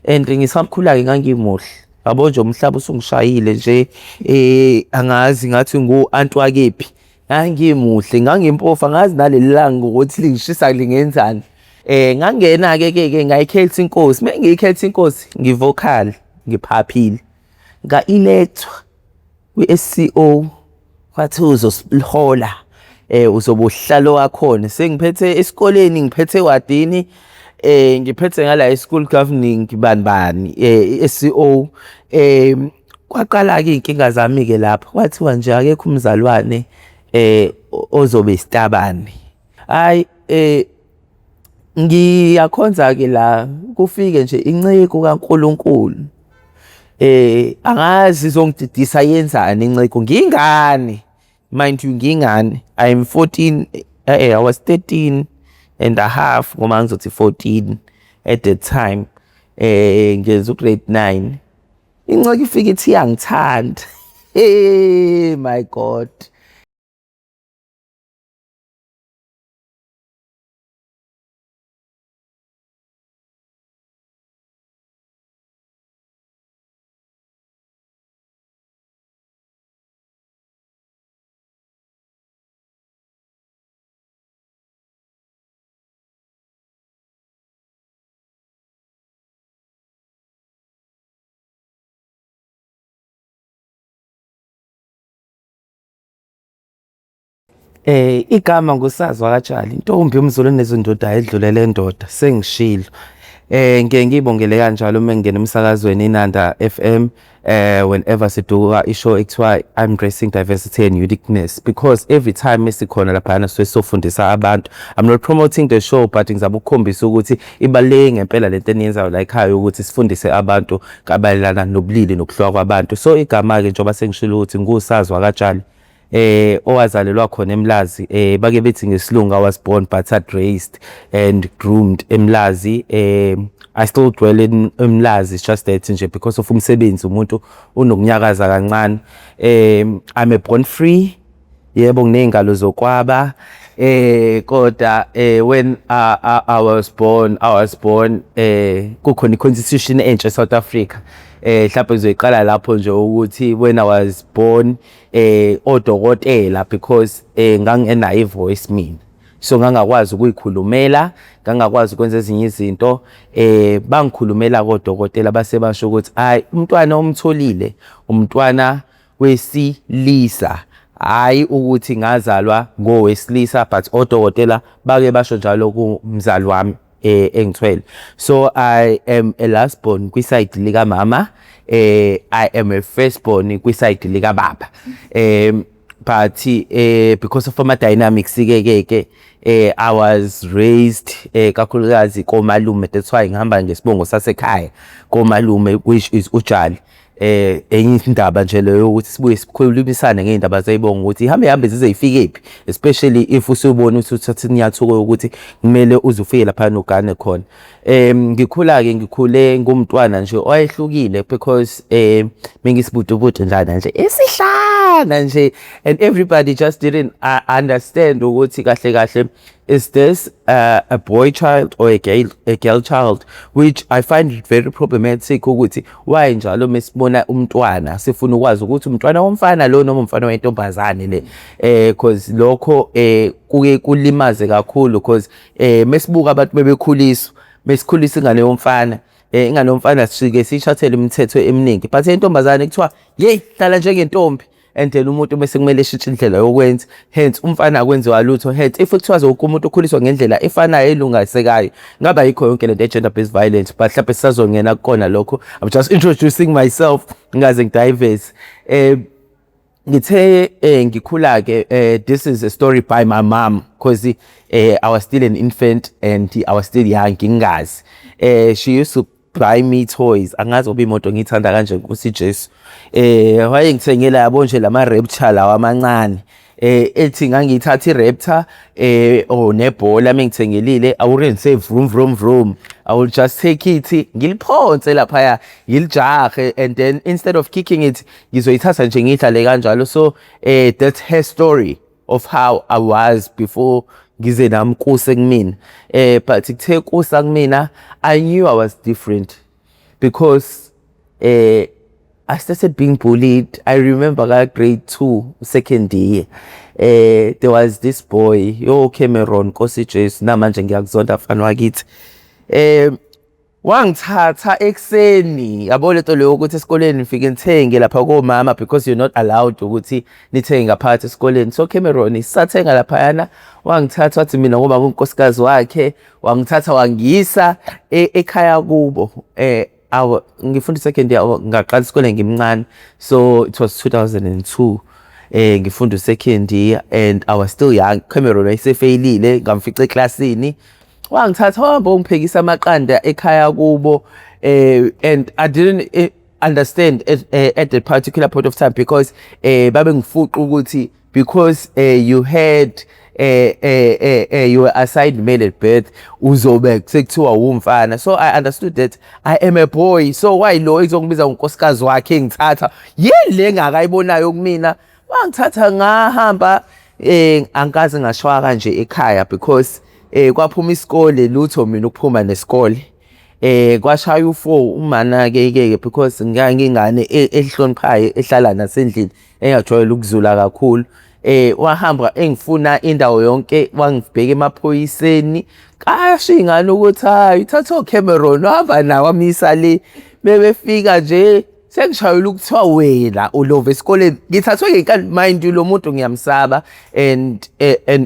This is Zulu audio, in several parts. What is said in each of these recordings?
And ngisakhula-ke ngangimuhle, yabo nje umhlaba usungishayile nje, angazi ngathi ngu-anti wakephi. Ngangimuhle, ngangimpofu, angazi naleli langa ukuthi lingishisa lingenzani. Ngangena-ke ke ke ngayikhetha inkosi, uma ngiyikhetha inkosi ngi-vocal, ngiphaphile. Nga-elect-wa kwi-S_C_O, kwathiwa uzosihola, uzobe usihlalo wakhona. Sengiphethe esikoleni, ngiphethe ewadini, ngiphethe ngala e-school governing bani bani, i-S_C_O. Kwaqala-ke iy'nkinga zami-ke lapho, kwathiwa nje akekho umzalwane ozobe isitabane. Hhayi, ngiyakhonza-ke la, kufike nje inceku kaNkulunkulu, angazi izongididisa yenzani inceku, ngiyingane, mind you, ngiyingane, I'm 14, I was 13 and a half, ngoba ngizothi 14 at the time, ngenza u-grade 9. Inceku ifike ithi iyangithanda. Hey my God. Igama nguSazwa kaTshali, intombi yomZulu enezindoda edlulele endoda, sengishilo. Ngike ngiyibongele kanjalo uma ngingena emsakazweni iNanda FM, whenever siduka i-show ekuthiwa Embracing Diversity and Uniqueness, because every time esikhona laphayana suke sofundisa abantu. I'm not promoting the show, but ngizama ukukhombisa ukuthi ibaluleke ngempela lento eniyenzayo la ekhaya, ukuthi sifundise abantu kabayelana nobulili nokuhluka kwabantu. So igama-ke, njengoba sengishilo ukuthi nguSazwa kaTshali, owazalelwa khona eMlazi, bake bethi ngesilungu I was born but raised and groomed eMlazi. I still dwell in eMlazi, it's just that nje because of umsebenzi umuntu unokunyakaza kancane. I'm a born free, yebo, nginey'ngalo zokwaba, kodwa when I was born, I was born kukhona i-constitution entsha eSouth Africa. Mhlawumbe ngizoyiqala lapho nje ukuthi when I was born, odokotela, because ngangingenayo i-voice mina, so ngangakwazi ukuyikhulumela, ngangakwazi ukwenza ezinye izinto, bangikhulumela kodokotela, base basho ukuthi hayi, umntwana omtholile umntwana wesilisa. Hhayi ukuthi ngazalwa ngowesilisa, but odokotela bake basho njalo kumzali wami engithwele. So I am a last born kwi-side likamama, I am a first born kwi-side likababa, but because of ama-dynamics ke ke ke I was raised kakhulukazi komalume. That's why ngihamba ngesibongo sasekhaya komalume, which is uJali. Enye indaba nje leyo ukuthi sibuye sikhulumisane ngey'ndaba zey'bongo, ukuthi ihambe ihambe zize ifike phi, especially if usubona ukuthi uthatha inyathuko yokuthi kumele uze ufike laphana ugane khona. Ngikhula-ke, ngikhule ngumntwana nje owayehlukile, because bengisibutubutu njana nje, esihlana nje, and everybody just didn't understand ukuthi kahle kahle is this a boy child or a girl child, which I find it very problematic ukuthi why njalo mesibona umntwana sifuna ukwazi ukuthi umntwana womfana lo noma umfana wentombazane le, cause lokho kuke kulimaze kakhulu, cause mesibuka abantu bebekhuliswa, mesikhulisa ingane yomfana, ingane yomfana sifike siyishathele imithetho eminingi, but intombazane kuthiwa, "Hey, hlala njengentombi," and then umuntu bese kumele eshintshe indlela yokwenza. Hence umfana akwenziwa lutho. Hence if kuthiwa wonke umuntu ukhuliswa ngendlela efanayo elungasekayo, ngaba yikho yonke lento ye-gender based violence, but mhlawumbe sisazongena kukona lokho. I'm just introducing myself, ngingaze ngi-diverse. Ngithe ngikhula ke, this is a story by my mom, because I was still an infant and I was still young, ngingazi. She used to buy me toys. Angazi ngoba imoto ngiyithanda kanje, Nkosi Jesu. Wayengithengela, yabo nje, lama Raptor lawa amancane, ethi ngangiyithatha i-Raptor or nebhola mengithengelile, I wouldn't say vroom vroom vroom, I will just take it, ngiliphonse laphaya, ngilijahe, and then instead of kicking it, ngizoyithatha nje ngiyidlale kanjalo. So that's her story of how I was before ngize nami kuse kumina. But kuthe kusa kumina, I knew I was different. Because I started being bullied. I remember ka grade 2, second year. There was this boy, yo Cameron, Nkosi Jesu, namanje ngiyakuzonda mfana wakithi. Wangithatha ekuseni, yabo lento leyo ukuthi esikoleni nifike nithenge lapha komama because you're not allowed ukuthi nithenge ngaphakathi esikoleni. So Cameron sisathenga laphayana, wangithatha wathi mina ngoba ngunkosikazi wakhe, wangithatha wangiyisa ekhaya kubo. Awu, ngifunda second year, ngaqala isikole ngimncane, so it was 2002, ngifunda second year and I was still young. Cameron wayesefeyilile, ngamfica eklasini, wangithatha wahamba wangiphekisa amaqanda ekhaya kubo, and I didn't understand at that particular point of time because babengifuqa ukuthi because you had you were assigned male at birth, uzobe sekuthiwa umfana. So I understood that I am a boy, so why lo ezongibiza ngonkosikazi wakhe, engithatha yini le ngakayibonayo kumina? Wangithatha ngahamba, angikaze ngashwa kanje ekhaya because kwaphuma isikole, lutho mina ukuphuma nesikole. Kwashaya u4 umana ke ke because ngangingane ehloniphayo, ehlala nasendlini, engajwayele ukuzula kakhulu. Wahamba engifuna indawo yonke, wangibheka emaphoyiseni, kasho ingane ukuthi hayi, uthatha oCameron wahamba nawo, wamisa le. Bebefika nje sengishayela ukuthiwa wena ulova esikoleni, ngithathwe ngenkani. Mind you, lo muntu ngiyamsaba and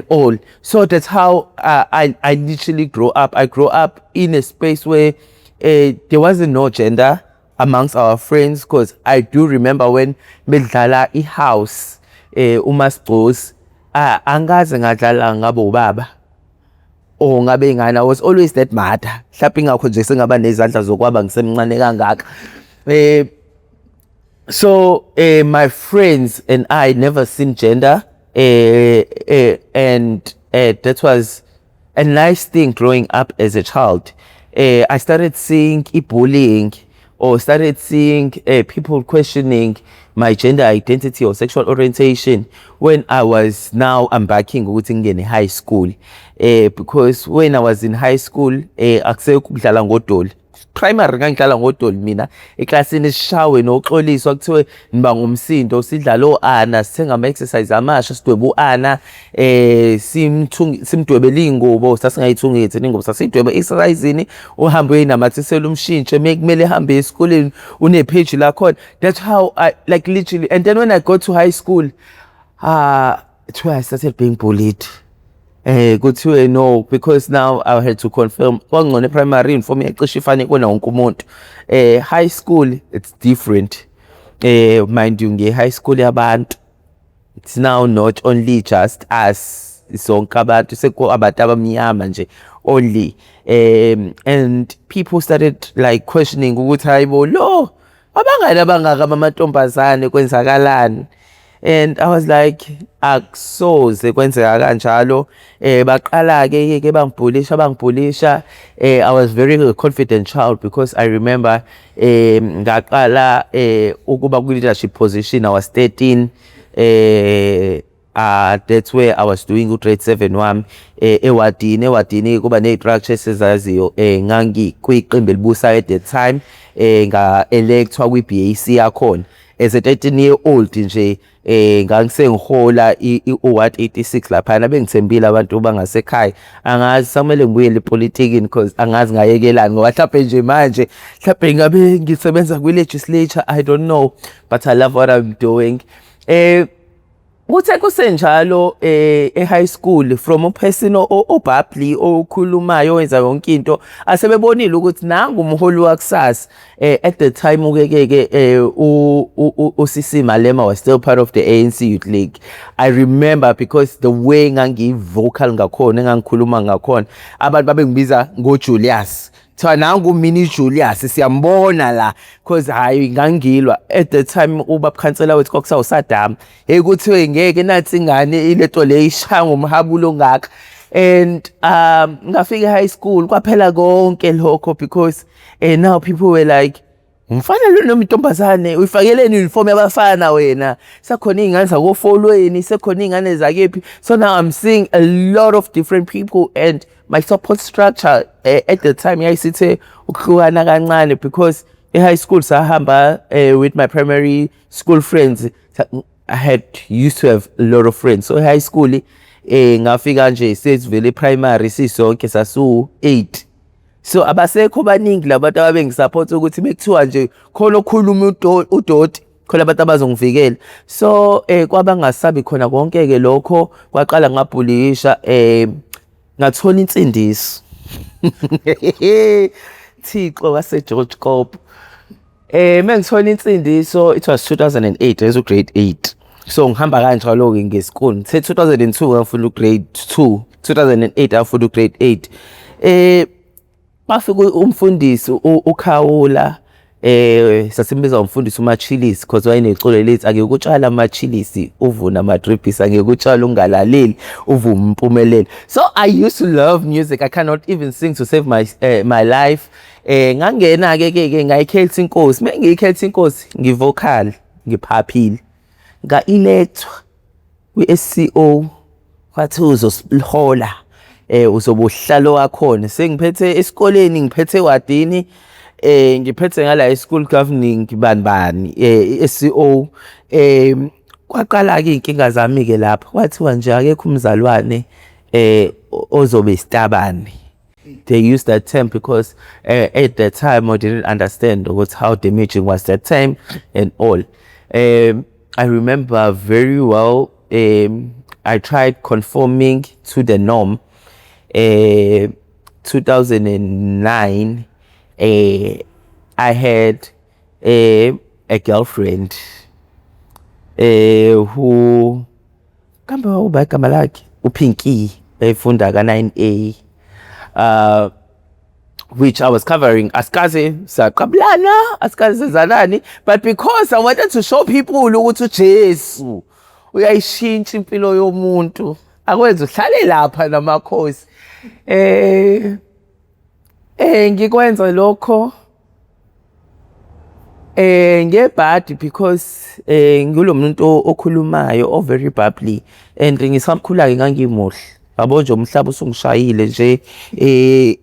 all. So that's how I literally grow up. I grew up in a space where there wasn't no gender amongst our friends, because I do remember when bedlala i-house, umasigcosi, angikaze ngadlala ngabe ubaba or ngabe ingane. I was always that mother. Mhlawumbe ingakho nje sengaba nezandla zokwaba ngisemncane kangaka. So my friends and I never seen gender, and that was a nice thing growing up as a child. I started seeing bullying or started seeing people questioning my gender identity or sexual orientation when I was now embarking ukuthi ngingene high school, because when I was in high school, akusekho ukudlala ngodoli. Primary ngangidlala ngodoli mina eklasini, sishawe noxoliswa, kuthiwe niba ngumsindo. Sidlala o-ana, sithenga ama-exercise amasha, sidwebe u-ana, simdwebele iy'ngubo. Sasingayithungi thina iy'ngubo, sasidwebe exercise-ini, uhambe uyinamathisela, umshintshe kumele ehambe esikoleni une-page lakhona. That's how I like literally. And then when I got to high school, it's where I started being bullied. Kuthiwe no, because now I had to confirm. Kwangcono e-primary, uniform yacishe ifane kuwona wonke umuntu. High school it's different. Mind you, nge high school yabantu, it's now not only just us, sonke abantu, seko abantu abamnyama nje only, and people started like questioning ukuthi hayibo, lo abangani abangaka bamantombazane, kwenzakalani? And I was like, akusoze kwenzeka kanjalo. Baqala ke bangibhulisha, bangibhulisha. I was very confident child because I remember ngaqala ukuba ku leadership position, I was 13. That's where I was doing u-grade 7 wami ewadini. Ewadini kuba ney'structure esizaziyo. Ngangikwiqembu elibusayo at that time, nga-electwa kwi-BAC yakhona as a 13 year old nje. Ngangisengihola u-ward 86 laphana, bengithembile abantu bangasekhaya. Angazi, samele ngibuyele epolitikini because angazi ngayekelani, ngoba mhlawumbe nje manje mhlawumbe ngabe ngisebenza kwi-legislature, I don't know, but I love what I'm doing. Kuthe kusenjalo e-high school, from a person o-bubbly, okhulumayo, owenza yonke into, asebebonile ukuthi nangu umholi wakusasa. At the time uke ke uCC Malema was still part of the ANC Youth League. I remember because the way ngangi-vocal ngakhona, engangikhuluma ngakhona, abantu babengibiza ngoJulius, kuthiwa nangu mini Julius, siyambona la, cause hayi, ngangilwa. At the time ubaba khansela wethu kwakusawu Saddam. Hey, kuthiwe ngeke, nathi ingane ilento le ishaya ngomhabulo ongaka. And ngafika high school, kwaphela konke lokho because now people were like, umfana lo noma intombazane, uyifakeleni uniform yabafana wena? Sekhona iy'ngane zakofolweni, sekhona iy'ngane zakephi. So now I'm seeing a lot of different people, and my support structure at the time yayisithe ukuhlukana kancane because E-high school sahamba with my primary school friends. I had used to have a lot of friends, so high school ngafika nje sesivele primary sisonke sasu 8, so abasekho baningi labantu ababengi-support ukuthi mekuthiwa nje khona okhuluma udoti, khona abantu abazongivikela. So kwabangasabi khona konke ke lokho. Kwaqala ngabhulisha, ngathola insindiso, Thixo wase George Kop. Mengithola insindiso, it was 2008, ezo grade 8. So ngihamba kanjalo ke ngesikole. Ngithe 2002 ngafunda u-grade 2, 2008 ngafunda u-grade 8. Bafika umfundisi uKhawula, sasimbiza umfundisi uMachilisi because wayeneculo lithi, "Akekutshala amachilisi uvuna amadribhisi, angekutshala ungalaleli uvuma impumelelo." So I used to love music. I cannot even sing to save my life. Ngangena ke ngayikhetha inkosi. Mengiyikhetha inkosi, ngi-vocal, ngiphaphile, nga-electwa kwi-SCO, kwathi uzosihola, uzobe uhlalo wakhona. Sengiphethe esikoleni, ngiphethe ewadini, ngiphethe ngala e-school governing bani bani, i-SCO. Kwaqala ke inkinga zami ke lapho, kwathiwa nje akekho umzalwane ozobe isitabane. They used that term because at that time I didn't understand ukuthi how damaging was that term and all. I remember very well, I tried conforming to the norm. 2009, I had a girlfriend who, kambe uba igama lakhe uPinky, efunda ka 9A, which I was covering. Asikaze saqabulana, asikaze senzanani, but because I wanted to show people ukuthi uJesu uyayishintsha impilo yomuntu, akwenza uhlale lapha namakhosi, ngikwenza lokho ngebhadi because ngilo muntu okhulumayo, o very bubbly, and ngisakhula ke ngangimuhle, yabo nje. Umhlaba usungishayile nje,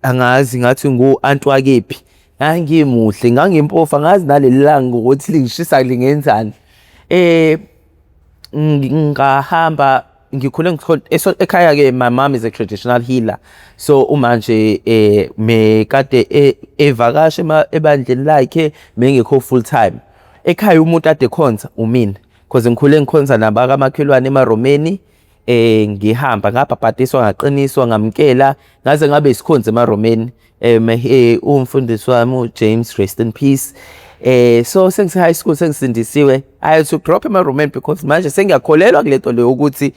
angazi ngathi ngu anti wakephi. Ngangimuhle, ngangimpofu, angazi naleli langa ukuthi lingishisa lingenzani. Ngahamba ngikhule ekhaya ke, my mom is a traditional healer, so uma nje mekade evakasha ebandleni lakhe, mengekho full time ekhaya, umuntu ade khonza umina because ngikhule ngikhonza nabakamakhelwane emaRomeni. Ngihamba ngabhabhadiswa, ngaqiniswa, ngamkela, ngaze ngabe isikhonzi emaRomeni. Umfundisi wami uJames, rest in peace. So sengise high school, sengisindisiwe, I had to drop emaRomeni because manje sengiyakholelwa kulento leyo ukuthi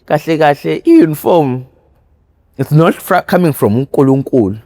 kahle kahle i-uniform, it's not coming from uNkulunkulu.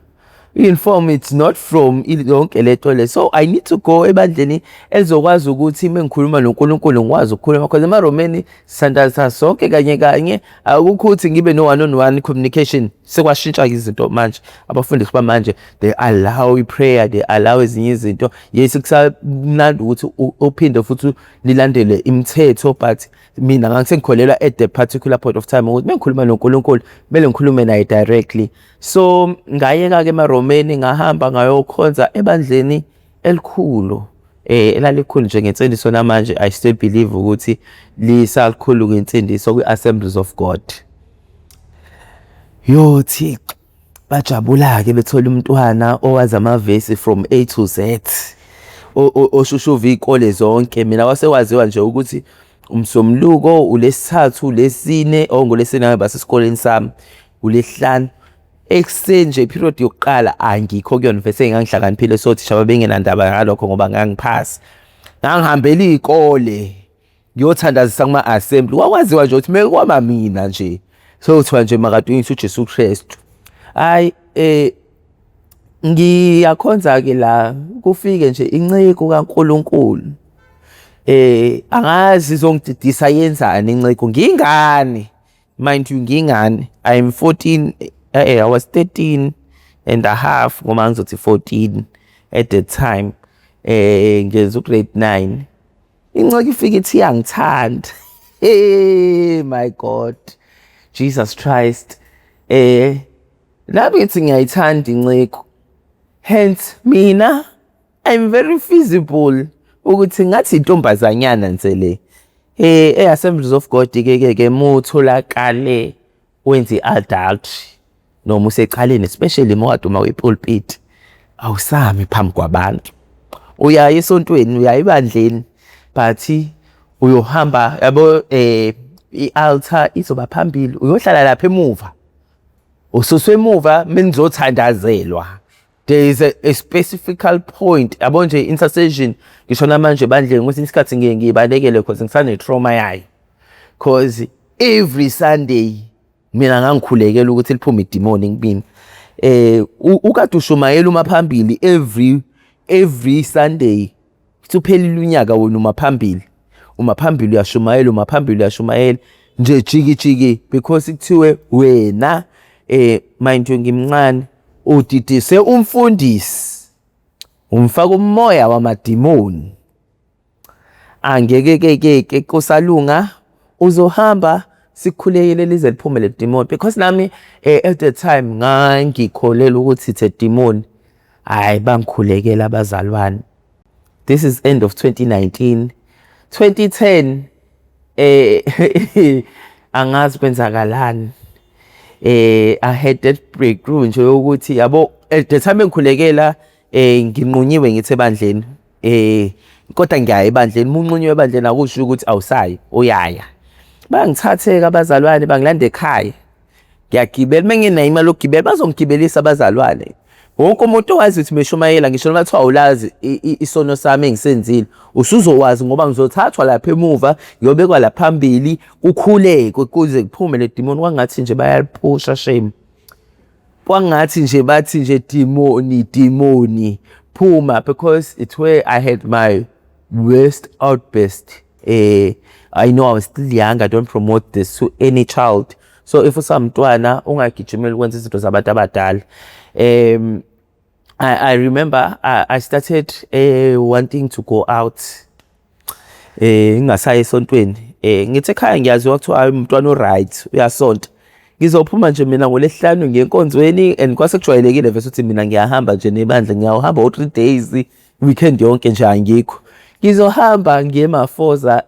I-uniform, it's not from yonke lento le. So I need to go ebandleni elizokwazi ukuthi mengikhuluma noNkulunkulu ngikwazi ukukhuluma, because emaRomeni sithandaza sonke kanye kanye, akukho ukuthi ngibe no one on one communication. Sekwashintsha izinto manje, abafundisi bamanje, they allow i-prayer, they allow ezinye izinto. Yes, kusamnandi ukuthi uphinde futhi nilandele imithetho, but mina ngangisengikholelwa at the particular point of time ukuthi mengikhuluma noNkulunkulu kumele ngikhulume naye directly. So ngayeka ke emaRomeni, ngahamba ngayokhonza ebandleni elikhulu, elalikhulu nje ngensindiso. Namanje I still believe ukuthi lisakhulu ngensindiso, kwi-Assemblies of God. Yo Thixo, bajabula-ke bethola umntwana owazi amavesi from A to Z, oshushuva iy'kole zonke. Mina kwasekwaziwa nje ukuthi uMsombuluko, uLesithathu, uLesine, oh, ngoLesine ngabe basesikoleni sami, uLesihlanu ekuseni nje, period yokuqala angikho kuyona. Vese ngangihlakaniphile, so othisha babengenandaba ngalokho ngoba ngangiphasa. Ngangihambela iy'kole ngiyothandazisa kuma-assembly. Kwakwaziwa nje ukuthi mekwama mina nje, sokuthiwa nje makadunyiswe uJesu Kristu. Hhayi, ngiyakhonza-ke la, kufike nje inceku kaNkulunkulu, angazi izongididisa yenzani inceku. Ngiyingane, mind you, ngiyingane, I'm 14, I was 13 and a half, ngoba ngizothi 14 at the time, ngenza u-grade 9. Inceku ifike ithi iyangithanda. Hey my God, Jesus Christ. Nami ngithi ngiyayithanda inceku, hence mina I'm very visible ukuthi ngathi intombazanyana nje le. E-Assemblies of God ke ke ke mutholakale wenza i-adultery noma usecaleni, especially uma kade uma kwi-pulpit, awusami phambi kwabantu. Uyaya esontweni, uyaya ebandleni, but uyohamba yabo, i-altar izoba phambili, uyohlala lapha emuva, ususwe emuva menizothandazelwa. There is a specific point, yabo nje, intercession. Ngisho namanje ebandleni kwesinye isikhathi ngiye ngiyibalekele 'cause ngisane-trauma yayo, 'cause every Sunday mina ngangikhulekela ukuthi liphume idimoni kumina. Ukade ushumayela uma phambili every Sunday, usuphelile unyaka wena uma phambili, uma phambili uyashumayela, uma phambili uyashumayela nje, jiki jiki, because kuthiwe wena, mind you ngimncane, udidise umfundisi, umfaka umoya wamadimoni. Angeke ke ke ke kusalunga, uzohamba sikukhulekele lize liphume le demon, because nami at the time ngangikholelwa ukuthi it's a demon. Hhayi, bangikhulekela abazalwane. This is end of 2019, 2010. Angazi kwenzakalani, I had that breakthrough nje yokuthi yabo, at the time engikhulekela, nginqunyiwe ngithi ebandleni, kodwa ngiyaya ebandleni. Uma unqunyiwe ebandleni akusho ukuthi awusayi, uyaya. Bangithathe-ke abazalwane, bangilanda ekhaya, ngiyagibela. Uma ngingenayo imali yokugibela, bazongigibelisa abazalwane. Wonke umuntu owazi ukuthi meshumayela, ngisho noma kuthiwa awulazi isono sami engisenzile, usuzowazi ngoba ngizothathwa lapha emuva, ngiyobekwa la phambili, kukhulekwe kuze kuphume le demoni. Kwangathi nje bayaliphusha, shame, kwangathi nje bathi nje, "Demoni, demoni, phuma," because it's where I had my worst outburst. I know I was still young. I don't promote this to any child, so if usamntwana ungagijimeli ukwenza izinto zabantu abadala. I remember I started wanting to go out, ngingasayi esontweni. Ngithi ekhaya ngiyaziwa, kuthiwa hayi, umntwana o-right, uyasonta. Ngizophuma nje mina ngolesihlanu ngiye enkonzweni, and kwase kujwayelekile vese ukuthi mina ngiyahamba nje nebandla, ngiyahamba o-3 days, weekend yonke nje angikho. Ngizohamba ngiye eMafoza,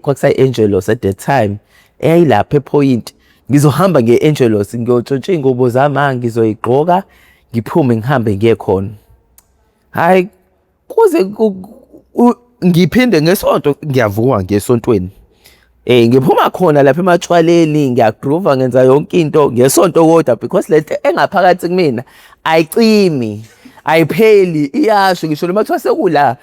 kwakusayi-Angelos at that time eyayilapha ePoint. Ngizohamba ngiye-Angelos, ngiyotshontsha iy'ngubo zami, ngizoyigqoka, ngiphume ngihambe ngiye khona. Hhayi, kuze ngiphinde ngesonto, ngiyavuka ngiye esontweni. Ngiphuma khona lapha ematshwaleni, ngiya-groove-a, ngenza yonke into ngesonto, kodwa because lento engaphakathi kumina ayicimi, ayipheli, iyasho ngisho noma kuthiwa sekula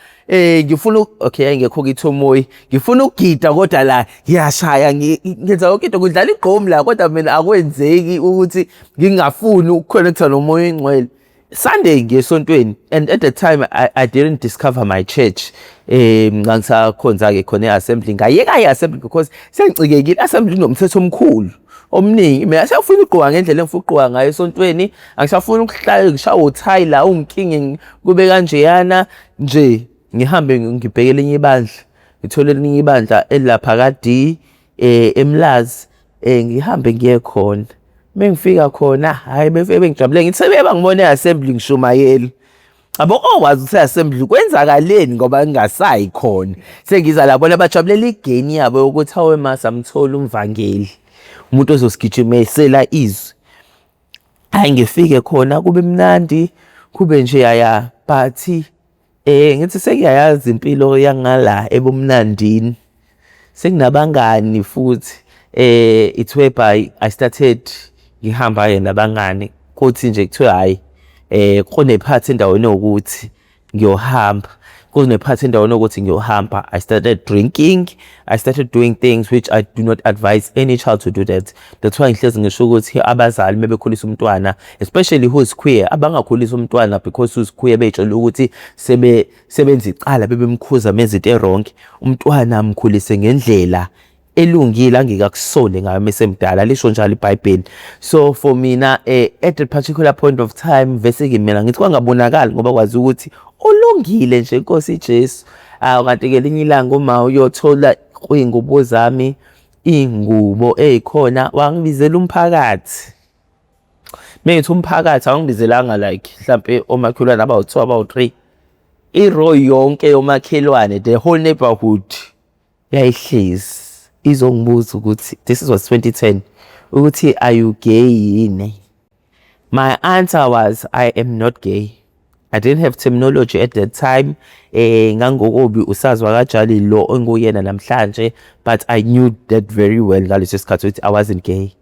ngifuna, okay, ayingekho kithomoyi, ngifuna ukugida, kodwa la ngiyashaya, ngenza yonke into, kudlala igqomu la, kodwa mina akwenzeki ukuthi ngingafuni uku-connect-a nomoya oyingcwele. Sunday ngiye esontweni, and at the time I didn't discover my church. Ngangisakhonza-ke khona e-assembly, ngayeka i-assembly because sengicikekile. I-assembly inomthetho omkhulu omningi. Mina sengifuna ukugqoka ngendlela engifuna ukugqoka ngayo esontweni, angisafuni ukuhlala ngishawe uthayi la unginkinge kube kanjeyana nje. Ngihambe ngibheke elinye ibandla, ngithole elinye ibandla elilapha ka-D, eMlazi, ngihambe ngiye khona. Mengifika khona, hhayi, befike bengijabulele. Ngithi sebeke bangibona e-assembly ngishumayela, yabo, owazi ukuthi e-assembly kwenzakaleni ngoba ngingasayi khona. Sengiza la, bona bajabulela igeni yabo yokuthi hawe ma, samthola umvangeli, umuntu ozosigijimisela izwi. Hhayi, ngifike khona kube mnandi, kube nje yaya, but ngithi sengiyayazi impilo yangala ebumnandini, senginabangani futhi. It's whereby I started ngihamba-ke nabangani, kuthi nje kuthiwe hhayi, kunephathi endaweni ewukuthi, ngiyohamba, kunephathi endaweni ewukuthi, ngiyohamba. I started drinking, I started doing things which I do not advise any child to do that. That's why ngihlezi ngisho ukuthi abazali uma bekhulisa umntwana, especially who is queer, abangakhulisi umntwana because who's queer bey'tshela ukuthi sebenza icala bebemkhuza menza into e-wrong. Umntwana mkhulise ngendlela elungile angeke akusole ngayo mesemdala, lisho njalo iBhayibheli. So for mina, at that particular point of time, vese-ke mina ngithi kwangabonakali ngoba kwazi ukuthi ulungile nje Nkosi Jesu. Awu, kanti ngelinye ilanga uma uyothola iy'ngubo zami, iy'ngubo ey'khona, wangibizela umphakathi. Mengithi umphakathi, awungibizelanga like mhlampe omakhelwane abawu-two, abawu-three. I-row yonke yomakhelwane, the whole neighborhood yayihlezi izongibuza ukuthi, this was 2010, ukuthi, "Are you gay yini?" My answer was, "I am not gay." I didn't have terminology at that time. Ngangokubi usazwa kajali lo enguyena namhlanje, but I knew that very well ngaleso sikhathi ukuthi I wasn't gay,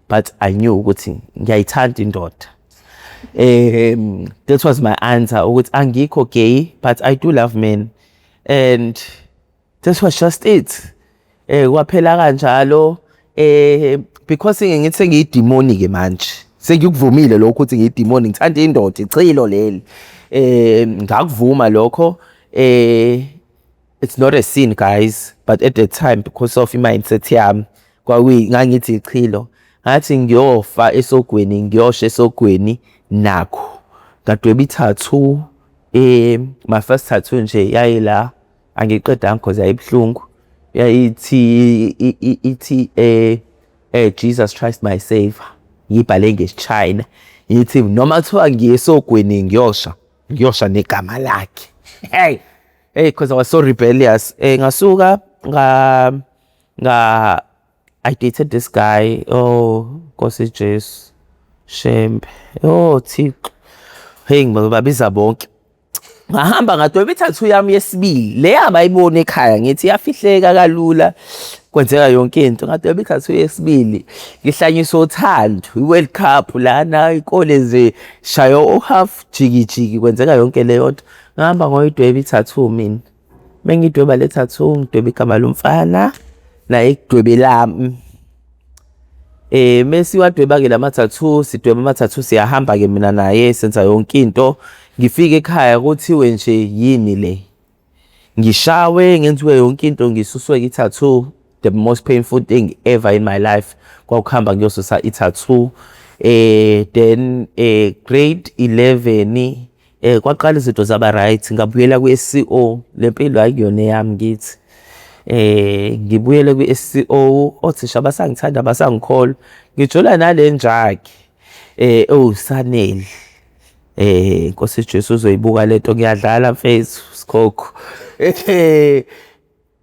but I knew ukuthi ngiyayithanda indoda. That was my answer, ukuthi angikho gay, but I do love men, and that was just it. Kwaphela kanjalo, because ngithi sengiyidimoni ke manje, sengikuvumile lokho ukuthi ngiyidimoni, ngithanda indoda, ichilo leli. Ngakuvuma lokho. It's not a sin, guys, but at the time, because of i-mindset yami, kwakuyi ngangithi ichilo. Ngathi ngiyofa esogweni, ngiyosha esogweni nakho ngadweba i-tattoo. My first tattoo nje yayila, angiqedanga because yayibuhlungu. Yayithi ithi "Jesus Christ my savior", ngibhale ngesiChina. Ngithi noma kuthiwa ngiye esogweni ngiyosha, ngiyosha negama lakhe. Hey hey, because I was so rebellious. Ngasuka nga I dated this guy. Oh Nkosi Jesu, shembe, oh Thixo, hey, ngibabiza bonke. Ngahamba ngadweba i-tattoo yami yesibili, le abayibona ekhaya, ngithi iyafihleka kalula, kwenzeka yonke into. Ngadweba i-tattoo yesibili, ngihlanyiswa uthando, i-World Cup lana, ikole nje shaya u-half, jiki jiki, kwenzeka yonke leyo nto. Ngahamba ngoyidweba i-tattoo mina. Mengidweba le tattoo, ngidweba igama lomfana naye ekudwebe lami. Mesiwadweba-ke la ma-tattoo, sidweba ama-tattoo, siyahamba-ke mina naye, senza yonke into. Ngifike ekhaya kuthiwe nje, "Yini le?" Ngishawe, ngenziwe yonke into, ngisuswe-ke i-tattoo. The most painful thing ever in my life kwakuhamba ngiyosusa i-tattoo. Then grade 11 kwaqala izinto zaba right, ngabuyela kwi-SCO. Le mpilo akuyona eyami, ngithi ngibuyele kwi-SCO, othisha basangithanda, basangikholwa. Ngijola nale nja-ke ewuSanele. Nkosi Jesu uzoyibuka lento, ngiyadlala mfethu, sikhokho.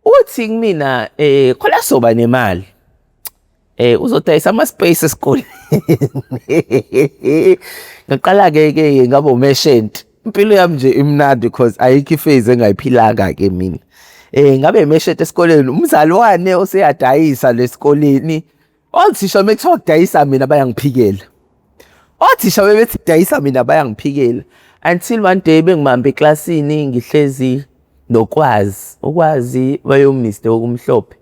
Uthi kumina khona soba nemali. Uzodayisa ama-space esikoleni. Ngaqala-ke ke ngaba umeshenti. Impilo yami nje imnandi because ayikho i-phase engayiphilanga ke mina. Ngabe imeshenti esikoleni, umzalwane oseyadayisa lesikoleni. Othisha mekuthiwa kudayisa mina bayangiphikela. Othisha bebethi kudayisa mina bayangiphikela. Until one day bengibambe eklasini ngihlezi noKwazi. UKwazi wayewu-Mr okumhlophe.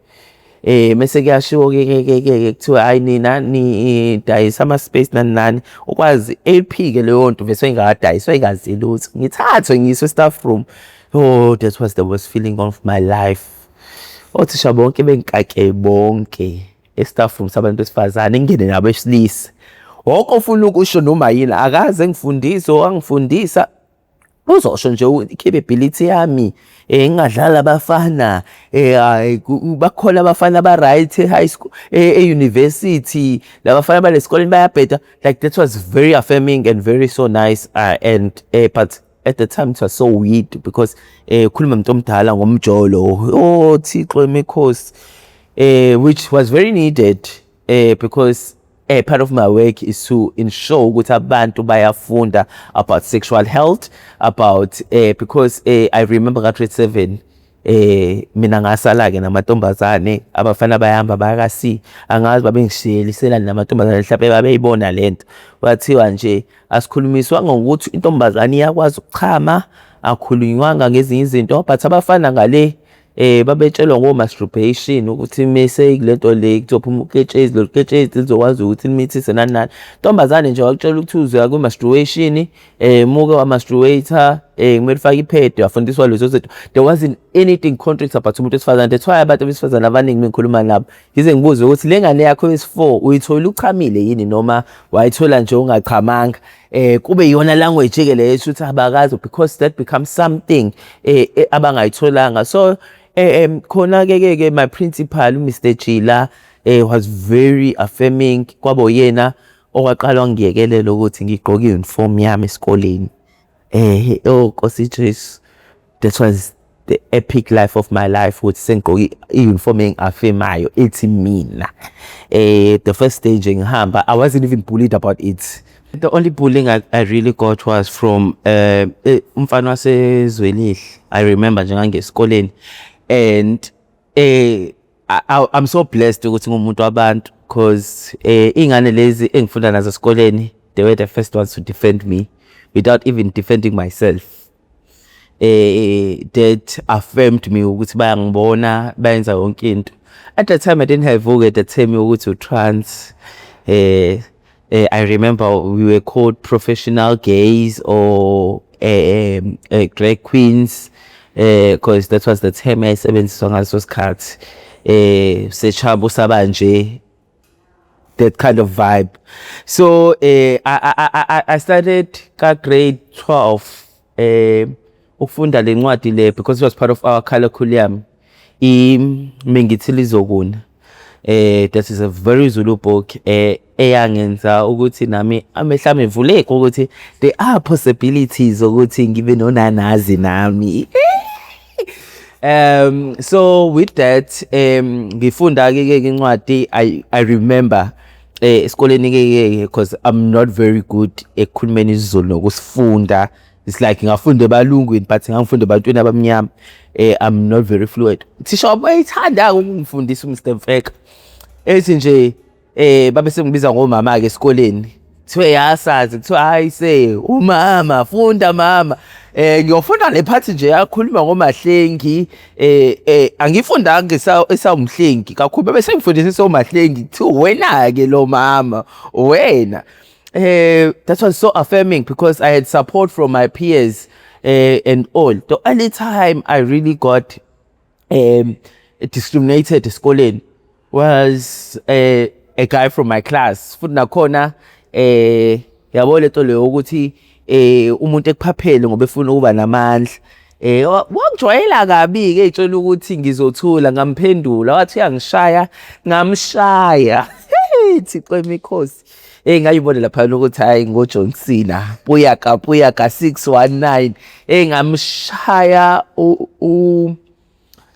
Mese kuyashiwo ke ke ke ke kuthiwa, "Hayi, nina nidayisa ama-space, nani nani." UKwazi eyiphike leyo nto, vese wayengakadayisi, wayengazi lutho. Ngithathwe ngiyiswe e-staff room. Oh, that was the worst feeling of my life. Othisha bonke bengikake bonke e-staff room sabantu besifazane, ngingene nabo besilisa. Wonke ofuna ukusho noma yini akaze ngifundise, wangifundisa uzosho nje i-capability yami, ngingadlala abafana, bakhona abafana aba-right e-high school, e-university, labafana balesikoleni bayabheda. Like, that was very affirming and very so nice, and but at the time it was so weird because ukhuluma nomuntu omdala ngomjolo, oh Thixo emikhosi, which was very needed, because part of my work is to ensure ukuthi abantu bayafunda about sexual health, about because I remember ka grade 7 mina ngasala ke namantombazane, abafana bayahamba baya ka-C. Angazi babengishiyeliselani namantombazane, mhlawumbe babeyibona lento. Kwathiwa nje asikhulumiswanga ngokuthi intombazane iyakwazi ukuchama, akukhulunywanga ngezinye izinto, but abafana ngale babetshelwa ngo-masturbation, ukuthi mese kulento le kuzophuma uketshezi, lolu ketshezi lizokwazi ukuthi limithise, nani nani. Ntombazane nje wakutshela ukuthi uzoya kwi-masturbation, muke wa-masturbate, kumele ufake i-pad, wafundiswa lezo zinto. There wasn't anything concrete about umuntu wesifazane. That's why abantu besifazane abaningi mengikhuluma nabo ngize ngibuze ukuthi le ngane yakho yesi-4 uyithola uchamile yini noma wayithola nje ungachamanga. Kube iyona language ke leyo ukuthi abakazi, because that becomes something abangayitholanga. So khona ke ke my principal, uMr Jila, was very affirming. Kwaba uyena owaqala wangiyekelela ukuthi ngigqoke i-uniform yami esikoleni. Oh Nkosi Jesu. That was the epic life of my life, ukuthi sengigqoke i-uniform engi-affirmayo ethi mina. The first day nje ngihamba, I wasn't even bullied about it. The only bullying I really got was from umfana waseZwelihle. I remember nje ngangesikoleni and I'm so blessed ukuthi ngumuntu wabantu, 'cause ingane lezi engifunda nazo esikoleni, they were the first ones to defend me without even defending myself. That affirmed me ukuthi bayangibona, bayenza yonke into. At that time I didn't have the term yokuthi u-trans. I remember we were called professional gays or drag queens, because that was the term eyayisebenziswa ngaleso sikhathi. Sechabo sabanje, that kind of vibe. So I started ka grade 12 ukufunda le ncwadi le because it was part of our curriculum. Mengithi Lizokuna. That is a very Zulu book eyangenza ukuthi nami amehlo ami evuleke ukuthi there are possibilities ukuthi ngibe nonanazi nami. So with that ngifunda ke incwadi. I remember esikoleni ke, because I'm not very good ekukhulumeni isiZulu nokusifunda. It's like ngafunda ebalungwini, but ngangifunda ebantwini abamnyama. I'm not very fluent. Thisha wami wayethanda ukungifundisa, uMr Mfeka, ethi nje babe sengibiza ngomama ke esikoleni, kuthiwe yasazi, kuthiwa hayi, se umama, funda mama. Ngiyofunda le part nje yakhuluma ngoMahlengi. Angifundanga esawumhlengi kakhulu, bebe sengifundisa uMahlengi, kuthiwa wena ke lo mama wena. That was so affirming because I had support from my peers and all. The only time I really got discriminated esikoleni was a guy from my class. Futhi nakhona yabo lento leyo ukuthi umuntu ekuphaphele ngoba efuna ukuba namandla. Wangijwayela kabi ke, etshela ukuthi ngizothula, ngamphendula, wathi uyangishaya, ngamshaya. Thixo emikhosi. Ngayibona lapha ukuthi hayi, ngo John Cena. Buyaka buyaka 619. Ngamshaya u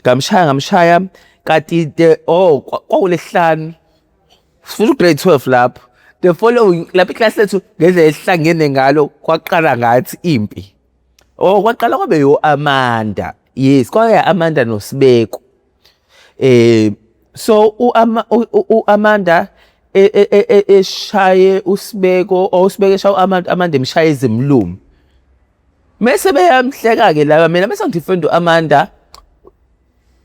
ngamshaya ngamshaya kanti the, oh, kwakulesihlanu, sifuna grade 12 lapho. The following lapho iclass lethu ngendlela esihlangene ngalo, kwaqala ngathi impi. Oh, kwaqala kwabe yo Amanda. Yes, kwaya Amanda noSibeko. So uAmanda eshaye uSibeko, or uSibeko eshaya uAmanda, Amanda emshaya ezimlumi. Mase beyamhleka ke laba, mina mase ngidefend uAmanda,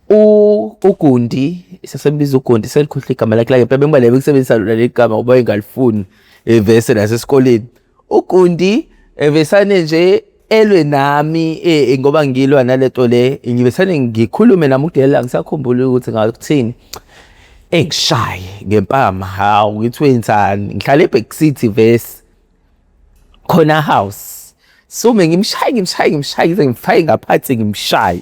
uGundi, sasembiza uGundi, selikhohlwe igama lakhe la ngempela, bengibaleke ukusebenzisa lona leli gama ngoba engalifuni vese nasesikoleni. UGundi evesane nje elwe nami ngoba ngilwa nalento le, ngivesane ngikhulume nami uDelela, ngisakhumbula ukuthi ngakuthini, engishaye ngempama. Hawu, ngithi wenzani? Ngihlala eBack City vese khona house, sume ngimshaye, ngimshaye, ngimshaye ngize ngimfake ngaphansi, ngimshaye,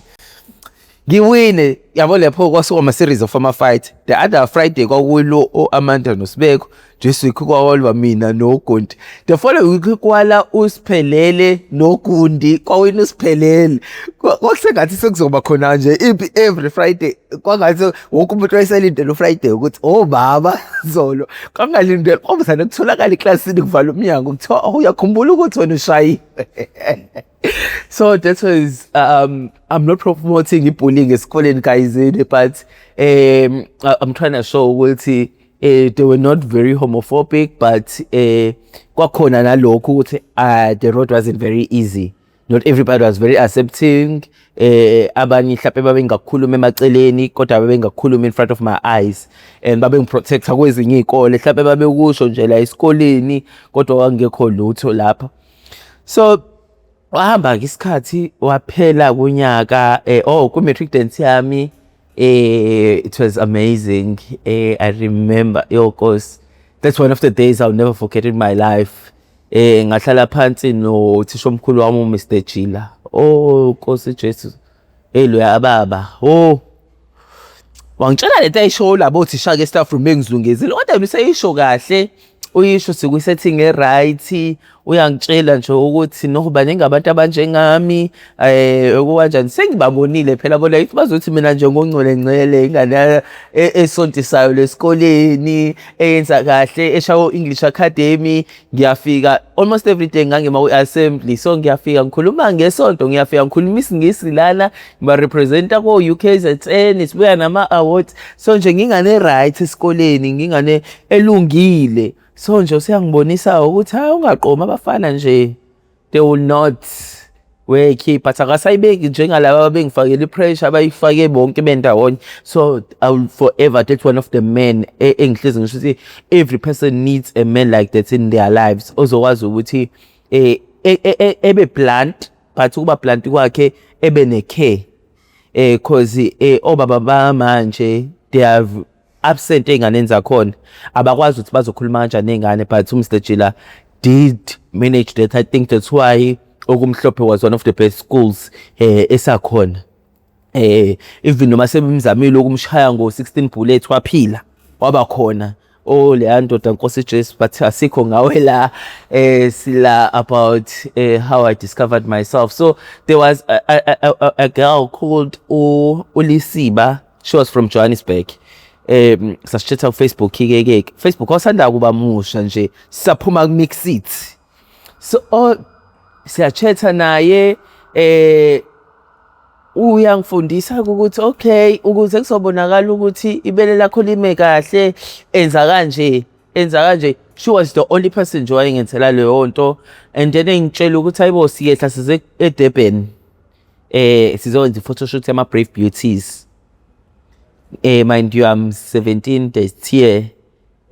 ngiwine. Yabo, lapho kwasuka ama series of ama fight. The other Friday kwakulo o-Amanda noSibeko, this week kwawalwa mina noGundi, the following week kwala uSiphelele noGundi, kwawina uSiphelele. Kwakusengathi sekuzoba khona nje impi every Friday. Kwangathi wonke umuntu wayeselindele uFriday ukuthi oh baba zolo kwakungalindele kwabuzane kutholakala eklasini, kuvala umnyango, kuthiwa, "Oh, uyakhumbula ukuthi wena ushayiwe?" So that was I'm not promoting ibullying esikoleni, guys, but I'm trying to show ukuthi they were not very homophobic, but kwakhona nalokho ukuthi the road wasn't very easy. Not everybody was very accepting. Abanye mhlawumbe babengakhuluma emaceleni, kodwa babengakhuluma in front of my eyes and babengiprotecta kwezinye iy'kole. Mhlawumbe babekusho nje la esikoleni, kodwa kwakungekho lutho lapha. So wahamba-ke isikhathi, waphela kunyaka. Oh, kwi-matric dance yami, it was amazing. I remember, yo Nkosi, that's one of the days I'll never forget in my life. Ngahlala phansi nothisha omkhulu wami, uMr Jila. Oh Nkosi Jesu, hey, loya baba, oh, wangitshela lento ayisho labo othisha ke staff room engizungezile, kodwa yena useyisho kahle, uyisho sikwi-setting e-right. Uyangitshela nje ukuthi no, baningi abantu abanjengami, okukanjani sengibabonile phela bona, if bazothi mina nje ngongcwele ngcwele, ingane esontisayo lesikoleni, eyenza kahle, eshawo English Academy. Ngiyafika almost every day, ngangima kwi-assembly, so ngiyafika ngikhuluma ngesonto, ngiyafika ngikhuluma isiNgisi lana, ngiba-representa ko-UKZN, sibuya nama-awards. So nje ngingane right esikoleni, ngingane elungile. So nje useyangibonisa ukuthi hayi, ungaqomi abafana nje, they will not work, but akasayibeki njengalaba abengifakela i-pressure, abayifake bonke bendawonye. So I will forever, that's one of the men engihlezi ngisho ukuthi every person needs a man like that in their lives, ozokwazi ukuthi ebe blunt, but ukuba blunt kwakhe ebe ne-care, cause obaba bamanje, they have absent ey'nganeni zakhona, abakwazi ukuthi bazokhuluma kanjani ney'ngane. But uMr Jila did manage that. I think that's why Okumhlophe was one of the best schools esakhona, even noma sebemzamile ukumshaya ngo-16 bullets, waphila, waba khona. Oh, leya ndoda, Nkosi Jesu. But asikho ngawe la, sila about how I discovered myself. So there was a girl called uLisiba. She was from Johannesburg. Sasichatha ku Facebook ke ke Facebook wasanda kuba musha nje, sisaphuma ku Mxit. So, oh, siyachatha naye, uyangifundisa ukuthi okay, ukuze kuzobonakala ukuthi ibele lakho lime kahle, enza kanje, enza kanje. She was the only person nje owayengenzela leyo nto. And then engitshela ukuthi hayibo, siyehla size eDurban, sizokwenza i-photoshoot yama-Brave Beauties. Mind you, I'm 17 this year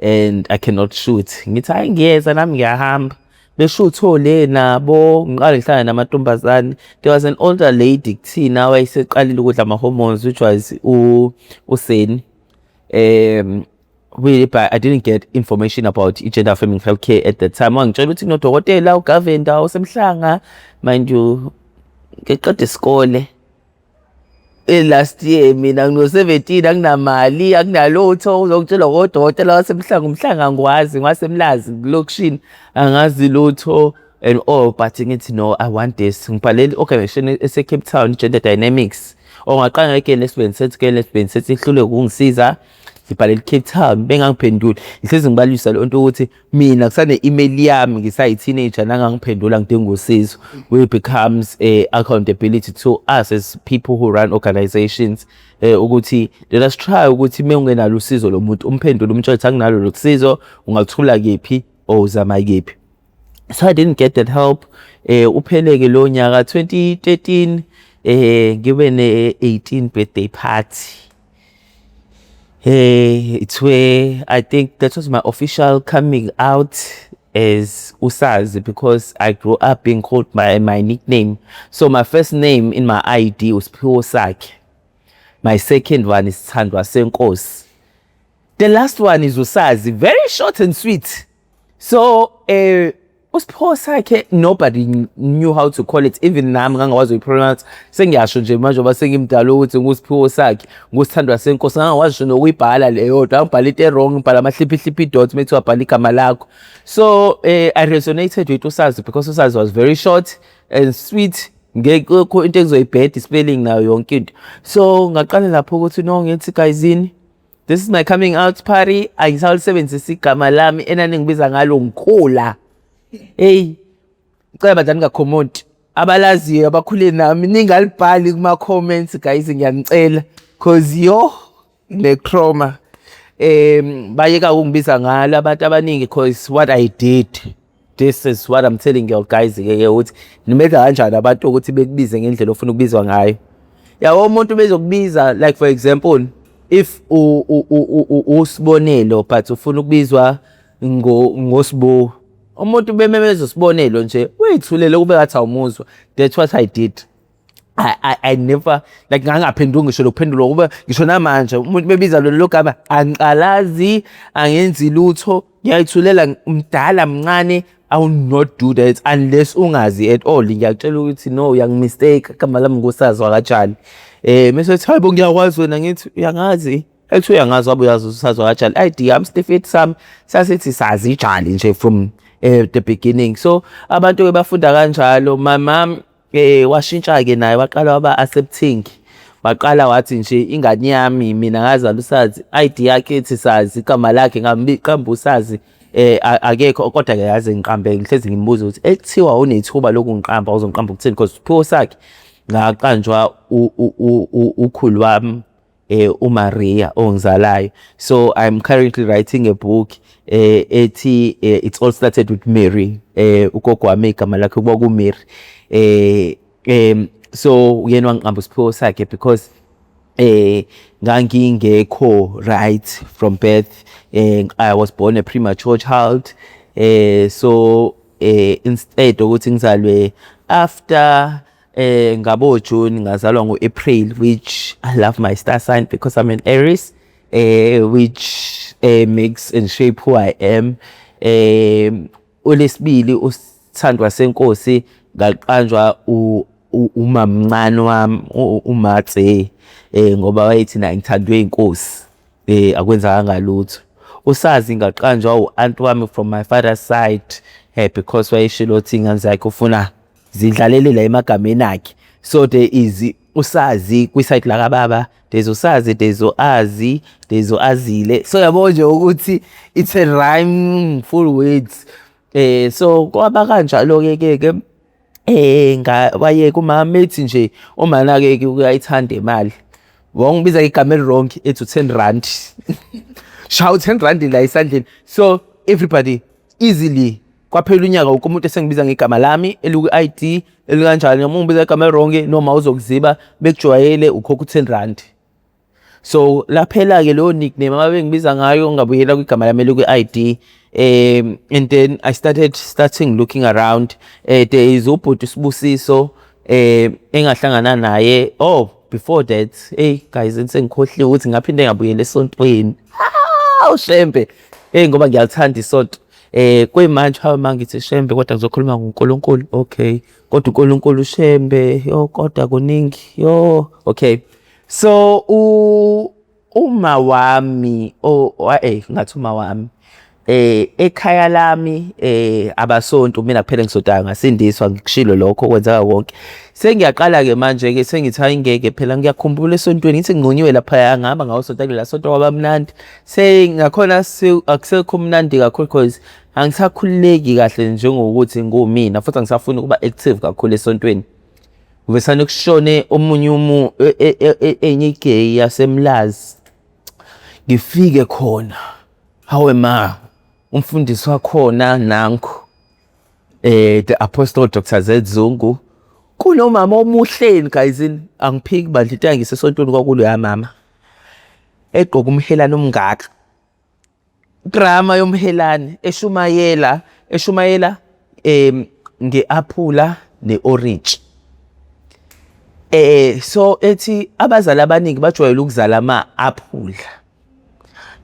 and I cannot shoot. Ngithi hayi, ngiyeza nami, ngiyahamba. Beshutho le nabo, ngiqale ngihlangane namantombazane. There was an older lady kuthina wayeseqalile ukudla ama-hormones, which was uSeni. But I didn't get information about i-gender affirming healthcare at that time. Wangitshela ukuthi kunodokotela uGavenda osemhlanga. Mind you, ngiqeda isikole last year, mina ngino-17, anginamali, akunalutho, uzongitshela ngodokotela wasemhlanga? Umhlanga angikwazi, ngwasemlazi kulokishini, angazi lutho and all. But ngithi no, I want this. Ngibhalele i-organization ese-Cape Town, Gender Dynamics, ongaqala nge-Gay Lesbian Sex, Gay Lesbian Sex ihluleke ukungisiza. Ngibhalele i-Cape Town, bengangiphenduli. Ngihlezi ngibalwisa leyo nto ukuthi mina kusane-email yami ngisayi-teenager, nangangiphendula, ngidinga usizo, which becomes accountability to us as people who run organizations, ukuthi let us try ukuthi uma ungenalo usizo lo muntu, umphendule, umtshele ukuthi anginalo lo sizo, ungaluthola kephi or uzama kephi. So I didn't get that help. Upheleke lo nyaka 2013, ngibe ne-18 birthday party. It's where I think that was my official coming out as Usazi, because I grew up being called by my nickname. So my first name in my ID was Sakhe. My second one is Thandwa Senkosi. The last one is Usazi, very short and sweet. So uSipho Sakhe, nobody knew how to call it, even nami ngangakwazi ukuyipronounce. Sengiyasho nje manje ngoba sengimdala ukuthi nguSiphiwo Sakhe, nguSithandwa Senkosi. Ngangakwazi ngisho nokuyibhala leyo nto, ngibhala into e-wrong, ngibhala amahliphi dots mase wabhala igama lakho. So I resonated with Usazi because Usazi was very short and sweet, ngekho into engizoyibheda, spelling nayo yonke into. So ngaqala lapho ukuthi no, ngithi guyzini, this is my coming out party, angisalisebenzisa igama lami enaningibiza ngalo ngikhula. Hey, ngicela bandla ningakhomenti, abalaziyo abakhule nami ningalibhali kuma comments, guys, ngiyanicela, cause yo, ne trauma. Bayeka ukungibiza ngalo abantu abaningi, cause what I did, this is what I'm telling you guys ke, ukuthi nimenza kanjani abantu ukuthi bekubize ngendlela ofuna ukubizwa ngayo. Yabo, umuntu bezokubiza, like for example, if usibonelo but ufuna ukubizwa ngosibo, umuntu bememeza usibonelo nje, uyithulele kube ngathi awumuzwa. That's what I did. I never, like, ngangaphenduli ngisho lokuphendula kube ngisho namanje umuntu bebiza lelo gama, angiqalazi, angenzi lutho, ngiyayithulela, mdala mncane. I will not do that unless ungazi at all. Ngiyakutshela ukuthi no, uyangimistake, igama lami nguSazi wakaTshali. Mase ethi hayibo, ngiyakwazi wena. Ngithi uyangazi, ethi uyangazi, wabe uyazi uSazi wakaTshali. ID yami, certificate sami sasithi Sazi Jali nje from the beginning. So abantu ke bafunda kanjalo. My mom washintsha ke naye, waqala waba accepting, waqala wathi nje ingane yami, mina ngazala uSazi, ID yakhe ethi Sazi, igama lakhe ngamqamba uSazi. Akekho kodwa ke yaze ngiqambe, ngihlezi ngimbuza ukuthi ekuthiwa unethuba lokungiqamba uzongiqamba ukuthini, because isiphiwo sakhe ngaqanjwa ukhulu wami, uMaria ongizalayo. So I'm currently writing a book ethi "It All Started with Mary". Ugogo wami igama lakhe kwaku Mary. So uyena wangiqamba isiphiwo sakhe because ngangingekho right from birth. I was born a premature child. So instead ukuthi ngizalwe after ngabo June, ngazalwa ngo-April, which I love my star sign because I'm an Aries, which makes and shape who I am. Olesibili usithandwa senkosi ngaqanjwa umamncane wami, uMatse, ngoba wayethi na ngithandwe inkosi, akwenzakanga lutho. Usazi ngaqanjwa u-aunt wami from my father's side, because wayeshilo ukuthi ingane zakhe ufuna zidlalele la emagameni akhe. So there is uSazi kwi-side la kababa, there's uSazi, there's u-Azi, there's u-Azile. So yabo nje ukuthi it's a rhyme full words. So kwaba kanjalo ke wayeka umama ethi nje umana ke uyayithanda imali, wangibiza igama eli-wrong, ethi u-10 rand, shaya u-10 rand la esandleni. So everybody easily, kwaphela unyaka, wonke umuntu esengibiza ngegama lami eliku-ID elikanjani. Noma ungibiza igama eli-wrong noma uzokuziba bekujwayele ukhokha u-10 rand. So laphela-ke leyo nickname ababengibiza ngayo, ngabuyela kwigama lami elikwi-ID. And then I started starting looking around. There is ubhuti Sibusiso engahlangana naye. Oh, before that, hey guys, sengikhohliwe ukuthi ngaphinde ngabuyela esontweni. Hawu Shembe, hey, ngoba ngiyalithanda isonto. Kuyimanje, hawu, mangithi Shembe kodwa ngizokhuluma ngoNkulunkulu. Okay, kodwa uNkulunkulu Shembe, yo, kodwa kuningi, yo. Okay, so uma wami, oh, ngathi uma wami ekhaya lami abasonto, mina kuphela ngisontayo, ngasindiswa, ngikushilo lokho kwenzeka konke. Sengiyaqala ke manje ke, sengithi hayi ngeke phela, ngiyakhumbula esontweni ngithi nginqunyiwe laphaya, ngihamba ngawusonta kulela sonto, kwaba mnandi. Sengakhona akusekho mnandi kakhulu because angisakhululeki kahle njengokuthi ngumina, futhi angisafuni ukuba active kakhulu esontweni. Kuvesane kushone omunye enye i-gay yaseMlazi, ngifike khona, hawe ma, umfundisi wakhona nangu, the Apostle Dr Z Zungu. Kunomama omuhleni guys, angiphiki bandla, into yangisesontweni kwakuloya mama egqoka umhelane omngaka, drama yomhelane, eshumayela nge-aphula ne-orange. So ethi abazali abaningi bajwayele ukuzala ama-aphula.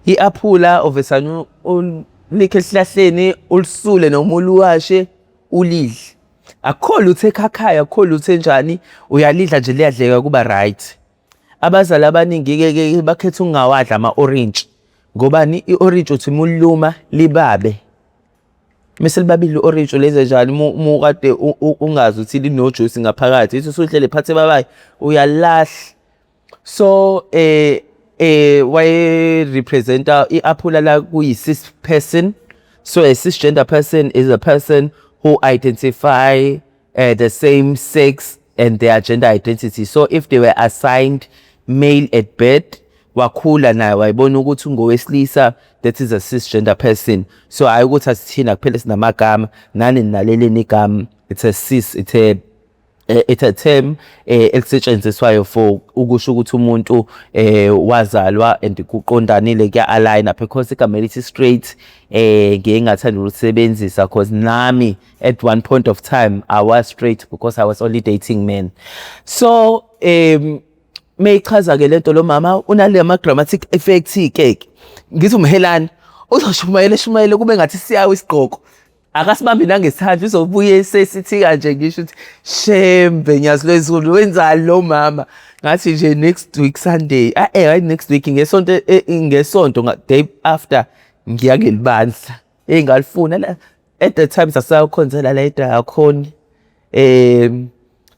I-aphula ovesane ulikhe esihlahleni, ulisule noma uluwashe, ulidle. Akukho lutho ekhakhayo, akukho lutho enjani, uyalidla nje, liyadleka, kuba right. Abazali abaningi-ke ke bakhetha ukungawadli ama-orintshi. Ngobani? I-orintshi uthi uma uliluma libabe. Mese libabile i-orintshi, lenze njani uma ukade ungazi ukuthi linojusi ngaphakathi, ithi usudle lephathi ebabayo, uyalahla. So waye representa i-aphula la kuyi-cis person. So a cisgender person is a person who identify the same sex and their gender identity. So if they were assigned male at birth, wakhula naye wayibona ukuthi ungowesilisa, that is a cisgender person. So hayi ukuthi asithina kuphela sinamagama, nani ninaleleni igama. It's a cis, it's a term elisetshenziswayo for ukusho ukuthi umuntu wazalwa and kuqondanile, kuya-align, because igama elithi straight ngiye ngingathanda ukulisebenzisa, 'cause nami at one point of time I was straight because I was only dating men. So meyichaza-ke lento, lo mama unale ma-dramatic effect-ke ke, ngithi umhelane uzoshumayela, eshumayele kube ngathi siyawa isigqoko, akasibambi nangesandla, uzobuye sesithi kanje. Ngisho ukuthi Shembe, Nyazi lwezulu, wenzani lo mama? Ngathi nje next week Sunday, hayi next week, ngesonto, ngesonto day after, ngiya kuleli bandla engalifuna la. At the time sasayokhonzela la eDiakoni.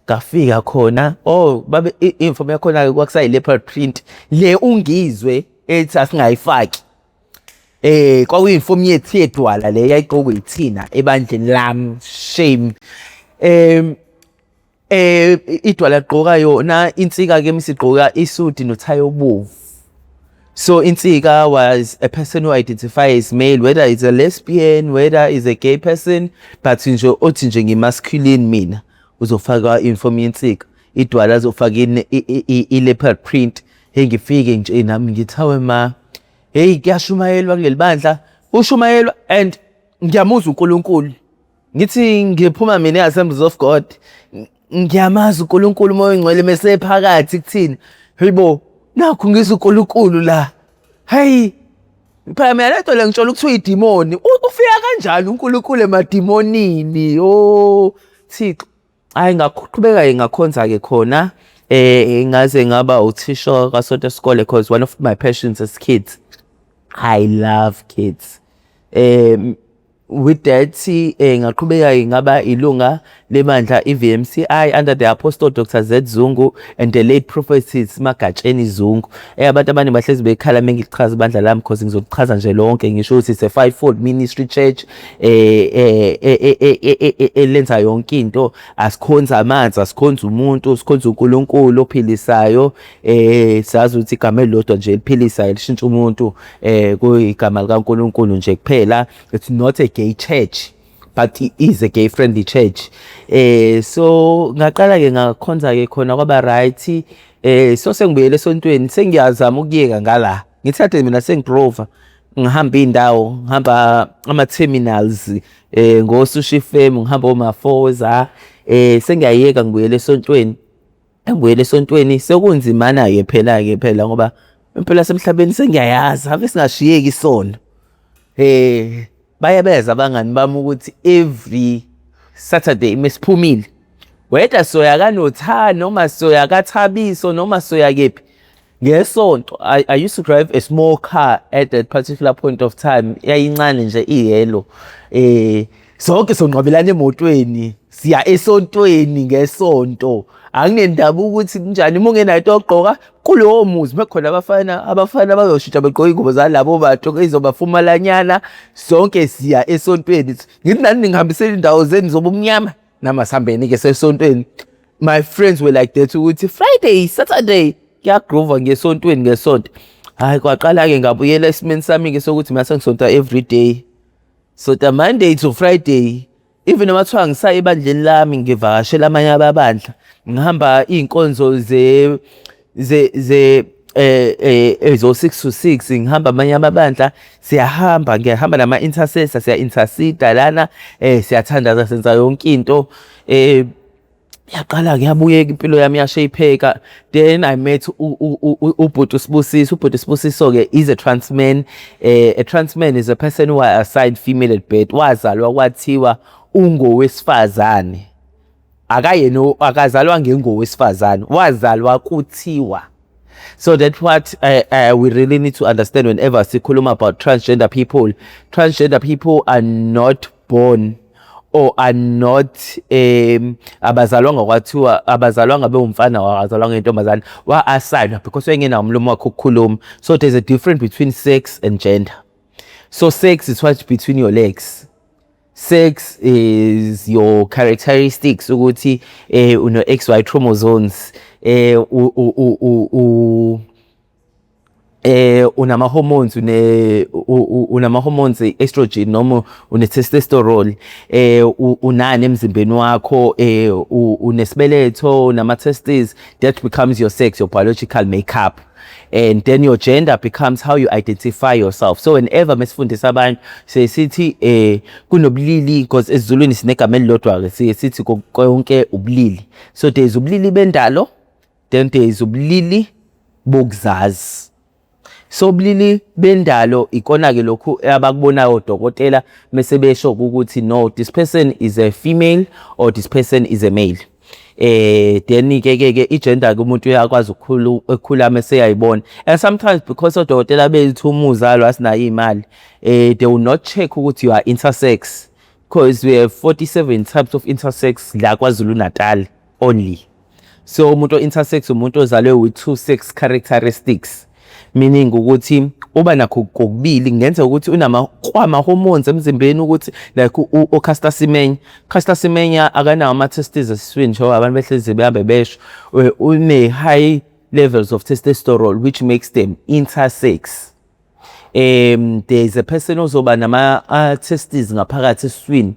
Ngafika khona, oh, babe i-uniform yakhona-ke kwakusayi-leopard print le ungizwe ethi asingayifaki. Kwakuyi-uniform yethu yedwala le yayigqokwa yithina ebandleni lami, shame. Idwala ligqoka yona, insika-ke misigqoka isudi nothayi obovu. So insika was a person who identify as male, whether it's a lesbian, whether is a gay person, but nje othi nje ngi-masculine mina, uzofaka i-uniform yensika. Idwala azofaka i-leopard print. Hey, ngifike nje nami ngithi, "Hawe ma, hey, kuyashumayelwa kuleli bandla." Ushumayelwa and ngiyamuzwa uNkulunkulu. Ngithi ngiphuma mina e-Assemblies of God, ngiyamazi uNkulunkulu, uMoya oNgcwele mese phakathi kuthina. Hayibo, nakhu ngizwa uNkulunkulu la. Hey, phela mina lento le ngitshela ukuthi uyidimoni. Ufika kanjani uNkulunkulu emadimonini? Oh Thixo. Hayi, ngaqhubeka-ke ngakhonza-ke khona, ngaze ngaba uthisha kasonto sikole because one of my passions is kids. I love kids. With that, ngaqhubeka-ke ngaba ilunga lebandla i-VMCI under the Apostle Dr. Z Zungu and the late Prophetess Magatsheni Zungu. Abantu abaningi bahlezi bekhala mengilichaza ibandla lami because ngizolichaza nje lonke, ngisho ukuthi it's a fivefold ministry church elenza yonke into. Asikhonzi amanzi, asikhonzi umuntu, sikhonza uNkulunkulu ophilisayo. Sazi ukuthi igama elilodwa nje eliphilisayo, lishintsha umuntu, kuyigama likaNkulunkulu nje kuphela. It's not a gay church, but it is a gay friendly church. So ngaqala ke ngakhonza ke khona, kwaba right. So sengibuyele esontweni, sengiyazama ukuyeka ngala. Ngithathe mina sengigrova, ngihamba iy'ndawo, ngihamba ama-terminals, ngo-Sushi Firm, ngihamba oMafoza. Sengiyayeka, ngibuyele esontweni. Engibuyele esontweni sekunzimana-ke phela-ke phela ngoba impilo yasemhlabeni sengiyayazi, ave singashiyeki isono. Baye beza abangani bami ukuthi every Saturday mesiphumile, whether soya kaNotha noma soya kaThabiso noma soya kephi ngesonto. I used to drive a small car at that particular point of time, yayincane nje, i-yellow. Sonke sonqwabelana emotweni, siya esontweni ngesonto. Anginendaba ukuthi kunjani, uma ungenayo into yokugqoka kulowo muzi bekukhona abafana, abafana bazoshintsha begqoke iy'ngubo zalabo bantu ezobafumalanyana. Sonke siya esontweni. Ngithi nani ningihambisela iy'ndawo zenu zobumnyama, nami asihambeni-ke sesontweni. My friends were like that ukuthi Friday, Saturday kuyagrova ngesontweni ngesonto. Hhayi, kwaqala-ke ngabuyela esimeni sami-ke sokuthi mina sengisonta everyday, sonta Monday to Friday. Even noma kuthiwa ngisaye ebandleni lami, ngivakashela amanye amabandla, ngihamba iy'nkonzo ze ze ze eh eh zo 6 to 6, ngihamba amanye amabandla, siyahamba, ngiyahamba nama-intercessor, siya-intercede lana, siyathandaza, senza yonke into. Yaqala-ke yabuyeka impilo yami, yashayipheka. Then I met ubhuti uSibusiso. Ubhuti uSibusiso-ke is a trans man. A trans man is a person who are assigned female at birth, wazalwa kwathiwa ungowesifazane, akayena, akazalwa ngengowesifazane, wazalwa kuthiwa. So that's what we really need to understand whenever sikhuluma about transgender people. Transgender people are not born or are not abazalwanga kwathiwa, abazalwanga bewumfana, abazalwanga intombazane, wa-assignwa because wayengenawo umlomo wakhe ukukhuluma. So there's a difference between sex and gender. So sex is what's between your legs. Sex is your characteristics, ukuthi uno XY chromosomes, eh u u u unama hormones, unama hormones estrogen noma une testosterone, unani emzimbeni wakho, unesibeletho, unama testes. That becomes your sex, your biological makeup. And then your gender becomes how you identify yourself. So whenever mesifundisa abantu sithi kunobulili, because esiZulwini sinegama elilodwa ke, siye sithi konke ubulili. So there is ubulili bendalo, then there is ubulili bokuzazi. So ubulili bendalo ikona ke lokhu abakubonayo odokotela mase besho ukuthi no, this person is a female or this person is a male. Then ke i-gender ke, umuntu uyakwazi ukukhula mase eyayibona. And sometimes because odokotela bethu uma uzalwa asinayo imali, they will not check ukuthi you are intersex, because Because we have 47 types of intersex la KwaZulu Natal only. So umuntu o-intersex umuntu ozalwe with two sex characteristics, meaning ukuthi uba nakho kokubili. Kungenzeka ukuthi unama kwama-hormones emzimbeni, ukuthi like uCaster Semenya. Caster Semenya akanawo ama-testes esiswini, njengoba abantu behlezi behambe besho. Une-high levels of testosterone, which makes them intersex. There's a person ozoba nama testes ngaphakathi esiswini.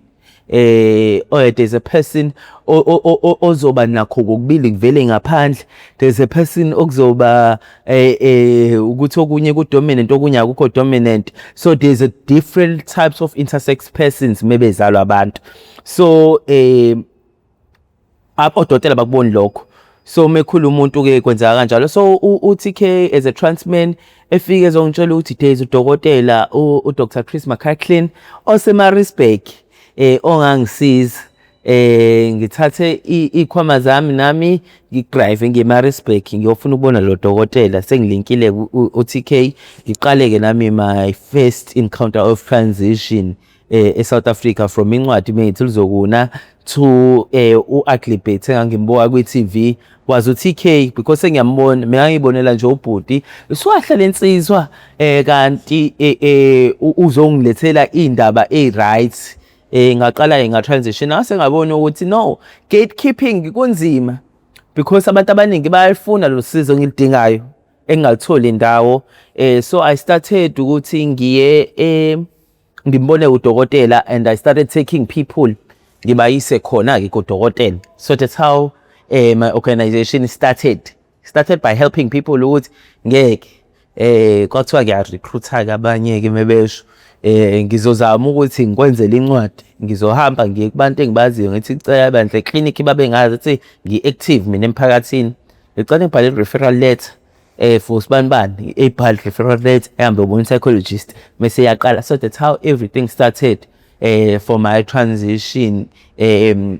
Oh, there's a person ozoba nakho kokubili kuvele ngaphandle. There's a person okuzoba ukuthi okunye ku dominant, okunye akukho dominant. So there's a different types of intersex persons mebezalwa abantu. So odokotela bakuboni lokho. So mekhula umuntu ke kwenzeka kanjalo. So uTK as a trans man efike ezongitshela ukuthi there's udokotela uDr Chris McCaughlin oseMaritzburg ongangisiza. Ngithathe ikhwama zami nami, ngidrive ngiye eMaritzburg, ngiyofuna ukubona lo dokotela. Sengilinkile uTK, ngiqale ke nami my first encounter of transition eSouth Africa, from incwadi mengithi lizokuna to u-Ugly Betty engangimbuka kwi-TV was u-TK, because sengiyambona mina, ngiyibonela nje ubhuti usuwahlala insizwa, kanti uzongilethela indaba e-right. Ngaqala nga transition, ngase ngabona ukuthi no, gatekeeping kunzima because abantu abaningi bayalifuna lo sizo engilidingayo engingalitholi indawo. So I started ukuthi ngiye ngimbone udokotela and I started taking people, ngibayise khona-ke kudokotela. So that's how my organization started by helping people ukuthi ngeke kwathiwa ngiya-recruit-a-ke abanye-ke mebesho ngizozama ukuthi ngikwenzele incwadi, ngizohamba ngiye kubantu engibaziyo, ngithi cela bandla eklinikhi babe ngazi ukuthi ngi-active mina emphakathini, ngicela ngibhale i-referral letter for sibanibani, ebhale referral letter, ehambe yobona i-psychologist, mese iyaqala. So that's how everything started for my transition.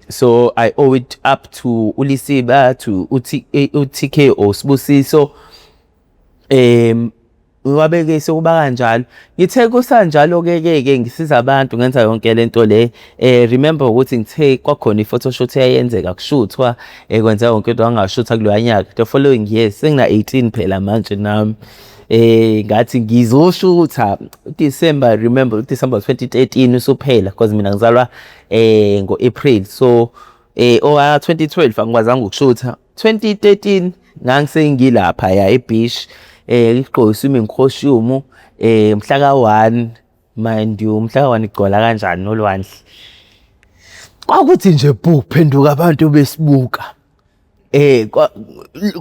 So I owe it up to uLisiba, to uTK or Sibusiso. Wabe-ke sekuba kanjalo. Ngithe kusanjalo-ke ke ngisiza abantu, ngenza yonke lento le. Remember ukuthi ngithe kwakhona i-photoshoot eyayenzeka, kushuthwa, kwenzeka yonke into, angashutha kuloya nyaka. The following year sengina 18 phela manje nami. Ngathi ngizoshutha December, remember December 2013 usuphela, because mina ngizalwa ngo-April, so owa 2012 angikwazanga ukushutha. 2013 ngangisengilapha ya ebeach, ngigqoke swimming costume, mhla ka-1, mind you, mhla ka-1 igcwala kanjani olwandle? Kwakuthi nje bu phenduka abantu besibuka.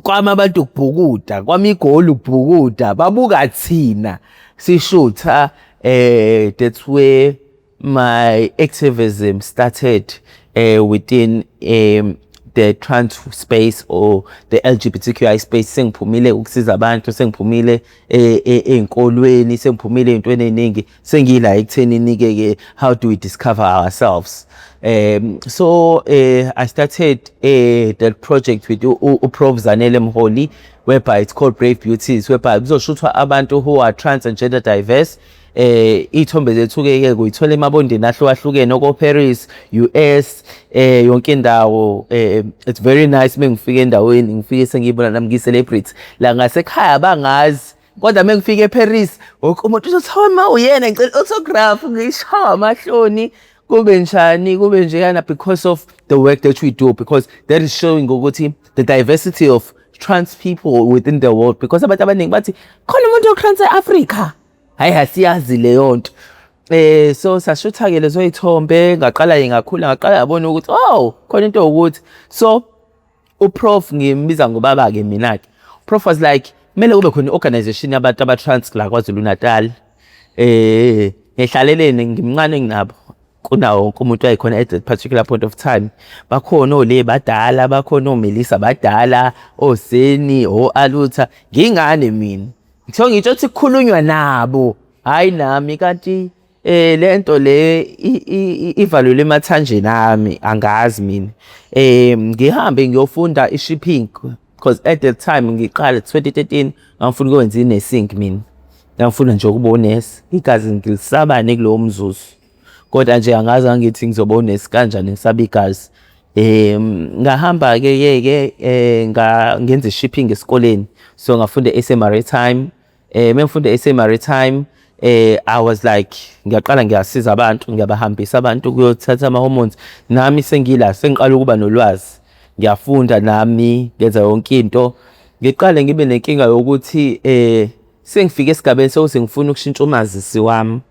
Kwami abantu kubhukuda, kwami igoli ukubhukuda, babuka thina sishutha. That's where my activism started within the trans space or the LGBTQI space. Sengiphumile ukusiza abantu, sengiphumile ey'nkolweni, sengiphumile ey'ntweni ey'ningi, sengila ekuthenini-ke ke how do we discover ourselves? So I started that project with uProf Zanele Muholi, whereby it's called Brave Beauties, whereby kuzoshuthwa abantu who are trans and gender diverse. Iy'thombe zethu-ke ke kuyithola emabondeni ahlukahlukene oko Paris, US, yonke indawo. It's very nice mengifika endaweni, ngifike sengiyibona nami ngiyi-celebrity. La ngasekhaya bangazi, kodwa mengifika eParis wonke umuntu uzothi, "Hawe ma, uyena, ngicela autograph." Ngishawa amahloni, kube njani, kube njeyana, because of the work that we do, because that is showing ukuthi the diversity of trans people within the world, because abantu abaningi bathi khona umuntu otrans e-Africa, hayi, asiyazi leyo nto. So sashutha ke lezo yithombe, ngaqala ngakhula, ngaqala ngabona ukuthi oh, khona into ukuthi so uProf, ngimbiza ngobaba ke mina ke, Prof was like, kumele kube khona i-organization yabantu aba-trans la KwaZulu Natal. Ngihlaleleni ngimncane nginabo kunawo wonke umuntu wayekhona at that particular point of time. Bakhona ole badala, bakhona oMelisa badala, oseni, o-Alutha, ngingane mina. Ngithiwa ngitsho ukuthi kukhulunywa nabo, hhayi nami, kanti lento le ivalelwe emathanjeni ami, angazi mina. Ngihambe ngiyofunda i-shipping because at that time ngiqala 2013 ngangifuna ukwenza i-nursing mina. Ngangifuna nje ukuba unesi. Igazi ngilisabane kulowo mzuzu. Kodwa nje angazi angithi ngizoba unesi kanjani ngisaba igazi. Ngahamba-ke ke ke ngenza i-shipping esikoleni, so ngafunda e-SA Maritime. Mengifunda e-SA Maritime, I was like, ngiyaqala ngiyasiza abantu, ngiyabahambisa abantu kuyothatha ama-hormones. Nami sengila sengiqala ukuba nolwazi, ngiyafunda nami, ngenza yonke into. Ngiqale ngibe nenkinga yokuthi sengifike esigabeni sokuthi ngifuna ukushintsha umazisi wami.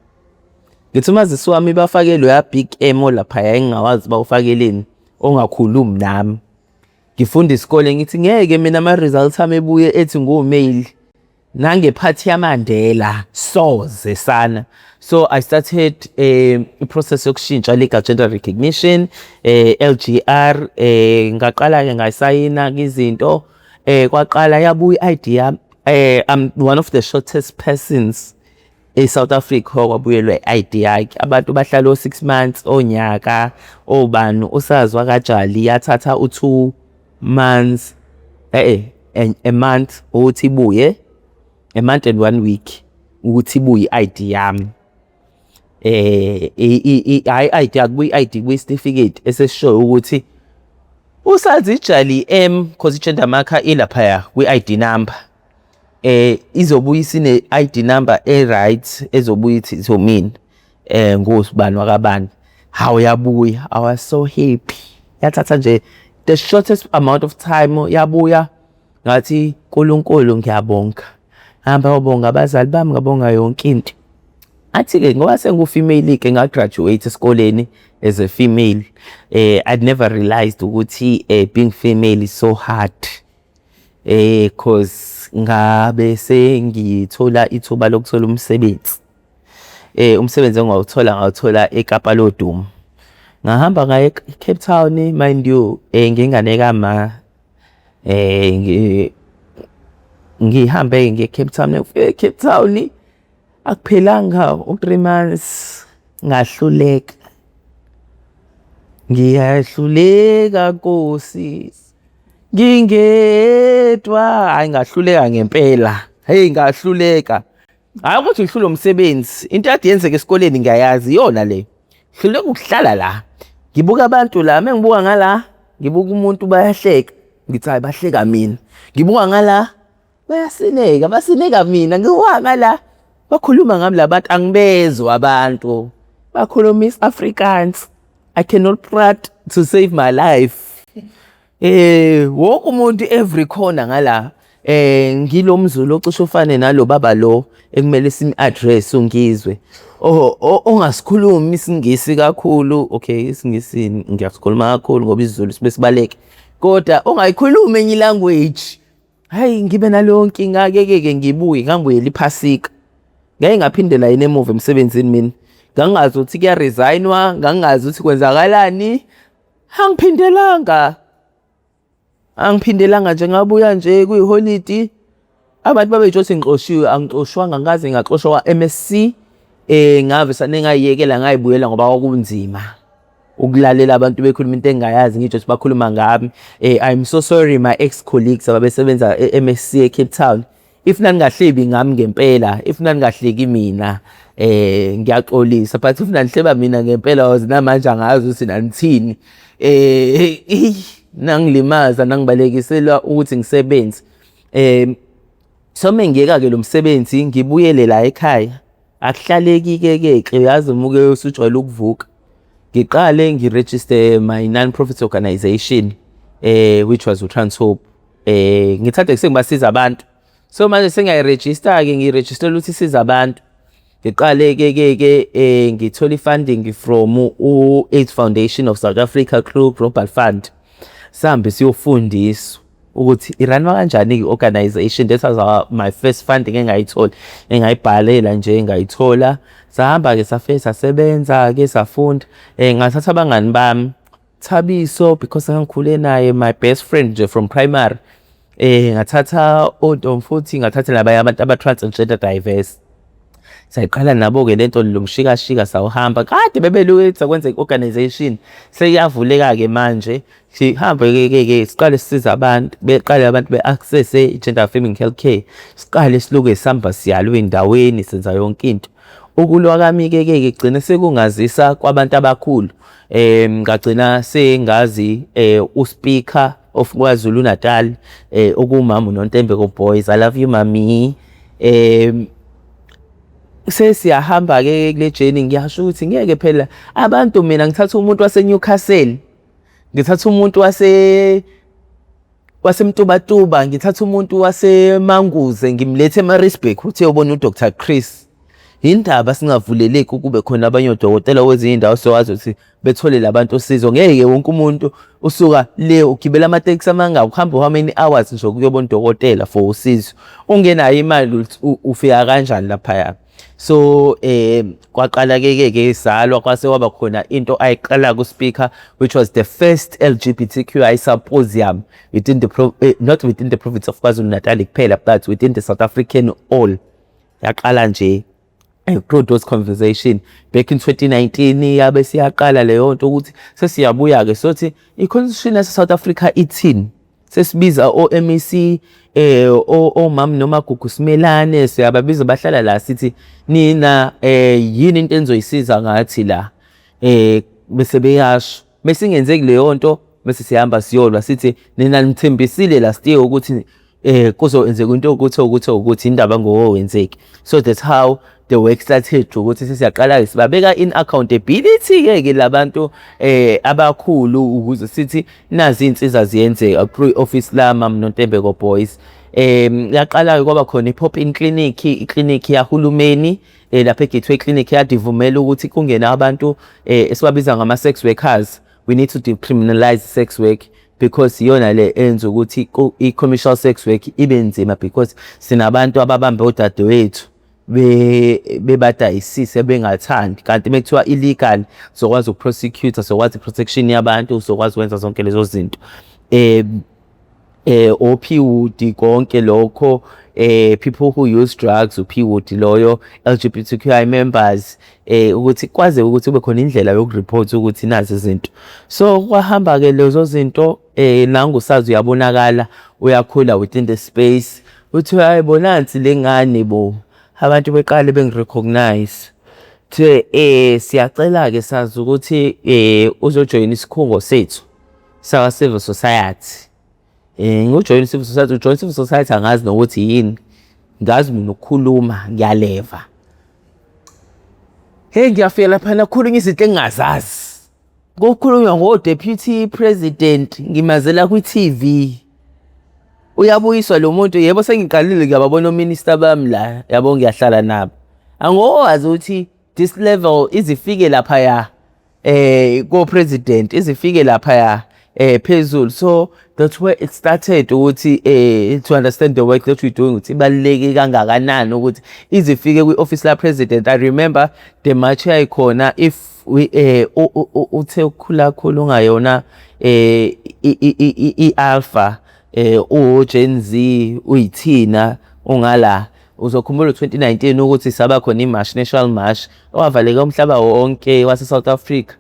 Ngithi umazisi wami bafake loya big M olaphaya engingawazi bawufakeleni, ongakhulumi nami. Ngifunda isikole, ngithi ngeke mina ama-results ami ebuye ethi ngu-male nangephathi yaMandela, soze sana. So I started i-process yokushintsha legal gender recognition, LGR. Ngaqala-ke ngayisayina izinto, kwaqala yabuya i-ID yami. I'm one of the shortest persons e-South Africa okwabuyelwa i-ID yakhe. Abantu bahlala o-6 months, onyaka, obani. Usazwa kaJali yathatha u-2 months, a month ukuthi ibuye, a month and one week ukuthi ibuye i-ID yami. Hhayi, i-ID, akubuye i-ID, kubuye isitifiketi esesishoyo ukuthi usazi Jali M, cause i-gender marker ilaphaya kwi-ID number. Izobuya isine ID number e-right, ezobuya ithi mina ngusibani wakabani. Hawu, yabuya, I was so happy. Yathatha nje the shortest amount of time, yabuya. Ngathi, "Nkulunkulu, ngiyabonga." Ngihamba ngiyobonga abazali bami, ngabonga yonke into. Athi-ke ngoba sengu-female-ke, nga-graduate esikoleni as a female. I'd never realized ukuthi being female is so hard. Cause ngabe sengithola ithuba lokuthola umsebenzi. Umsebenzi engawuthola, ngawuthola eKapa Lodumo. Ngahamba ngaya e-Cape Town, mind you, ngingane kama ngihambe ngiye e-Cape Town. Ngifike e-Cape Town, akuphelanga u-3 months, ngahluleka. Ngiyahluleka Nkosi, ngingedwa. Hhayi, ngahluleka ngempela, hey, ngahluleka. Hhayi ukuthi ngihlulwe umsebenzi, into ekade yenzeka esikoleni ngiyayazi iyona le. Ngihluleka ukuhlala la, ngibuka abantu la, mengibuka ngala, ngibuka umuntu bayahleka, ngithi hhayi, bahleka mina. Ngibuka ngala, bayasineka, basineka mina. Ngibuka ngala, bakhuluma ngami la bantu, angibezwa abantu. Bakhuluma isi-Afrikaans. I cannot praat to save my life. Wonke umuntu every corner ngala, ngilo mZulu ocishe ufane nalo baba lo ekumele simu-address uNgizwe. Ongasikhulumi isiNgisi kakhulu, okay, isiNgisi ngiyasikhuluma kakhulu ngoba isiZulu sibe sibaleke. Kodwa ongayikhulumi enye i-language. Hhayi, ngibe naleyo nkinga-ke ke ke ngibuye, ngangibuyela iphasika. Ngeke ngaphindela yini emuva emsebenzini mina. Ngangingazi ukuthi kuya-resign-wa, ngangingazi ukuthi kwenzakalani. Angiphindelanga. Angiphindelanga nje, ngabuya nje kuyiholidi. Abantu babey'tshela ukuthi ngixoshiwe, angixoshwanga, angikaze ngaxoshwa kwa-M_S_C. Ngavesane ngayiyekela, ngayibuyela ngoba kwakunzima ukulalela abantu bekhuluma into engingayazi, ngitsho ukuthi bakhuluma ngami. I'm so sorry, my ex colleagues ababesebenza e-M_S_C e-Cape Town. If naningahlebi ngami ngempela, if naningahleki mina, ngiyaxolisa, but if nanihleba mina ngempela, was namanje angazi ukuthi nanithini. Nangilimaza, nangibalekisela ukuthi ngisebenze. So mengiyeka-ke lo msebenzi, ngibuyele la ekhaya. Akuhlaleki-ke ke, uyazi uma-ke usujwayele ukuvuka. Ngiqale ngi-register my non-profit organization, which was uTranshope. Ngithathe sengibasiza abantu. So manje sengiyayi-register-ke, ngiyi-register-ela ukuthi isize abantu. Ngiqale-ke ke ke ngithole i-funding from u-AIDS Foundation of South Africa through Global Fund. Sihambe siyofundiswa ukuthi i-run-wa kanjani i-organization. That was my first funding engayithola, engayibhalela nje ngayithola. Sahamba-ke, safike sasebenza-ke, safunda. Ngathatha abangani bami, Thabiso, because ngangikhule naye, my best friend nje from primary. Ngathatha oNtombi futhi ngathatha nabanye abantu aba-trans and gender diverse. Sayiqala nabo-ke lento, lo mshikashika sawuhamba kade bebelokhu kwenza i-organization, seyiyavuleka-ke manje. Sihambe-ke ke ke siqale sisize abantu, beqale abantu be-access-e i-gender affirming healthcare. Siqale siluke sihamba siyalwa ey'ndaweni, senza yonke into. Ukulwa kwami-ke ke kugcine sekungazisa kwabantu abakhulu. Ngagcina sengazi uSpeaker of KwaZulu Natal, okuwumama uNontembeko Boyce. I love you, mami. Sesiyahamba-ke kule journey, ngiyasho ukuthi ngeke phela abantu, mina ngithatha umuntu wase-Newcastle, ngithatha umuntu waseMtubatuba, ngithatha umuntu waseManguze, ngimlethe eMaritzburg ukuthi uyobona uDr Chris. Yindaba singavuleleki kube khona abanye odokotela kwezinye iy'ndawo, sizokwazi ukuthi bethole labantu usizo? Ngeke wonke umuntu usuka le ugibela amatekisi amangaka, ukuhamba how many hours nje ukuyobona udokotela for usizo, ungenayo imali, ufika kanjani laphaya? So kwaqala ke ke salwa, kwase kwaba khona into ayiqala ku-speaker, which was the first LGBTQI symposium within the not within the province of KwaZulu Natal kuphela, but within the South African all. Yaqala nje through those conversation back in 2019. Yabe siyaqala leyo nto ukuthi sesiyabuya ke sothi i-constitution yase South Africa ithini. Sesibiza o-MEC, omama noMagugu Simelane, siyababiza, bahlala la, sithi nina yini into enizoyisiza ngathi la? Bese beyasho. Bese ingenzeki leyo nto, bese sihamba siyolwa, sithi nina nithembisile last year ukuthi kuzokwenzeka into ukuthi ukuthi ukuthi, indaba ngowenzeki. So that's how the work started, ukuthi sesiyaqala sibabeka in accountability ke ke labantu abakhulu, ukuze sithi nazi insiza ziyenzeka through office la Mam Nontembeko Boyce. Yaqala kwaba khona i-pop in clinic, i-clinic yahulumeni lapha eGateway Clinic, yadivumela ukuthi kungena abantu esibabiza ngama sex workers. We need to decriminalize sex work because iyona le enza ukuthi i-commercial sex work ibe nzima, because sinabantu ababambe odadewethu bebadayisise bengathandi, kanti mekuthiwa illegal sokwazi uku-prosecute, sokwazi i-protection yabantu, sokwazi ukwenza zonke lezo zinto, o-PWUD, konke lokho, people who use drugs, u-PWUD loyo, LGBTQI members, ukuthi kwaze ukuthi kube khona indlela yoku-report ukuthi nazi izinto. So kwahamba ke lezo zinto. Nangu sazi uyabonakala uyakhula within the space, uthi hayi nansi lengane bo, abantu beqale bengi-recognize. Kuthiwe siyacela ke sazi ukuthi uzojoyina isikhungo sethu saka civil society. Ngijoyina civil society, ujoin civil society, angazi nokuthi yini, ngazi mina ukukhuluma ngiyaleva. Hey, ngiyafika laphana, kukhulunywa izinto engingazazi, kukhulunywa ngo-deputy president, ngimazela kwi-TV. Uyabuyiswa lo muntu, yebo, sengiqalile ngiyababona o-minister bami la, yabo, ngiyahlala nabo, angowazi ukuthi this level izifike laphaya ko-president, izifike laphaya phezulu. So that's where it started, ukuthi to understand the work that we're doing, ukuthi ibaluleke kangakanani ukuthi izifike kwi-office la president. I remember the march yayikhona, if we uthe ukukhula khulu ungayona i-alpha, u-Gen Z, uyithina ungala, uzokhumbula 2019 ukuthi saba khona i-march, national march owavaleka umhlaba wonke wase South Africa,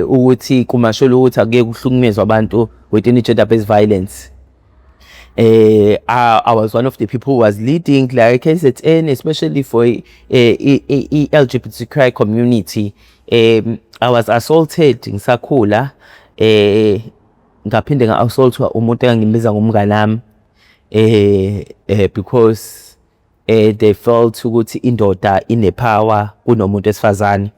ukuthi kumashela ukuthi akuye kuhlukumezwa abantu within gender based violence. I was one of the people who was leading like KZN, especially for i-LGBTQI community. I was assaulted ngisakhula, ngaphinde nga-assaultwa umuntu engangimbiza ngomngani wami, because they felt ukuthi indoda ine-power kunomuntu wesifazane.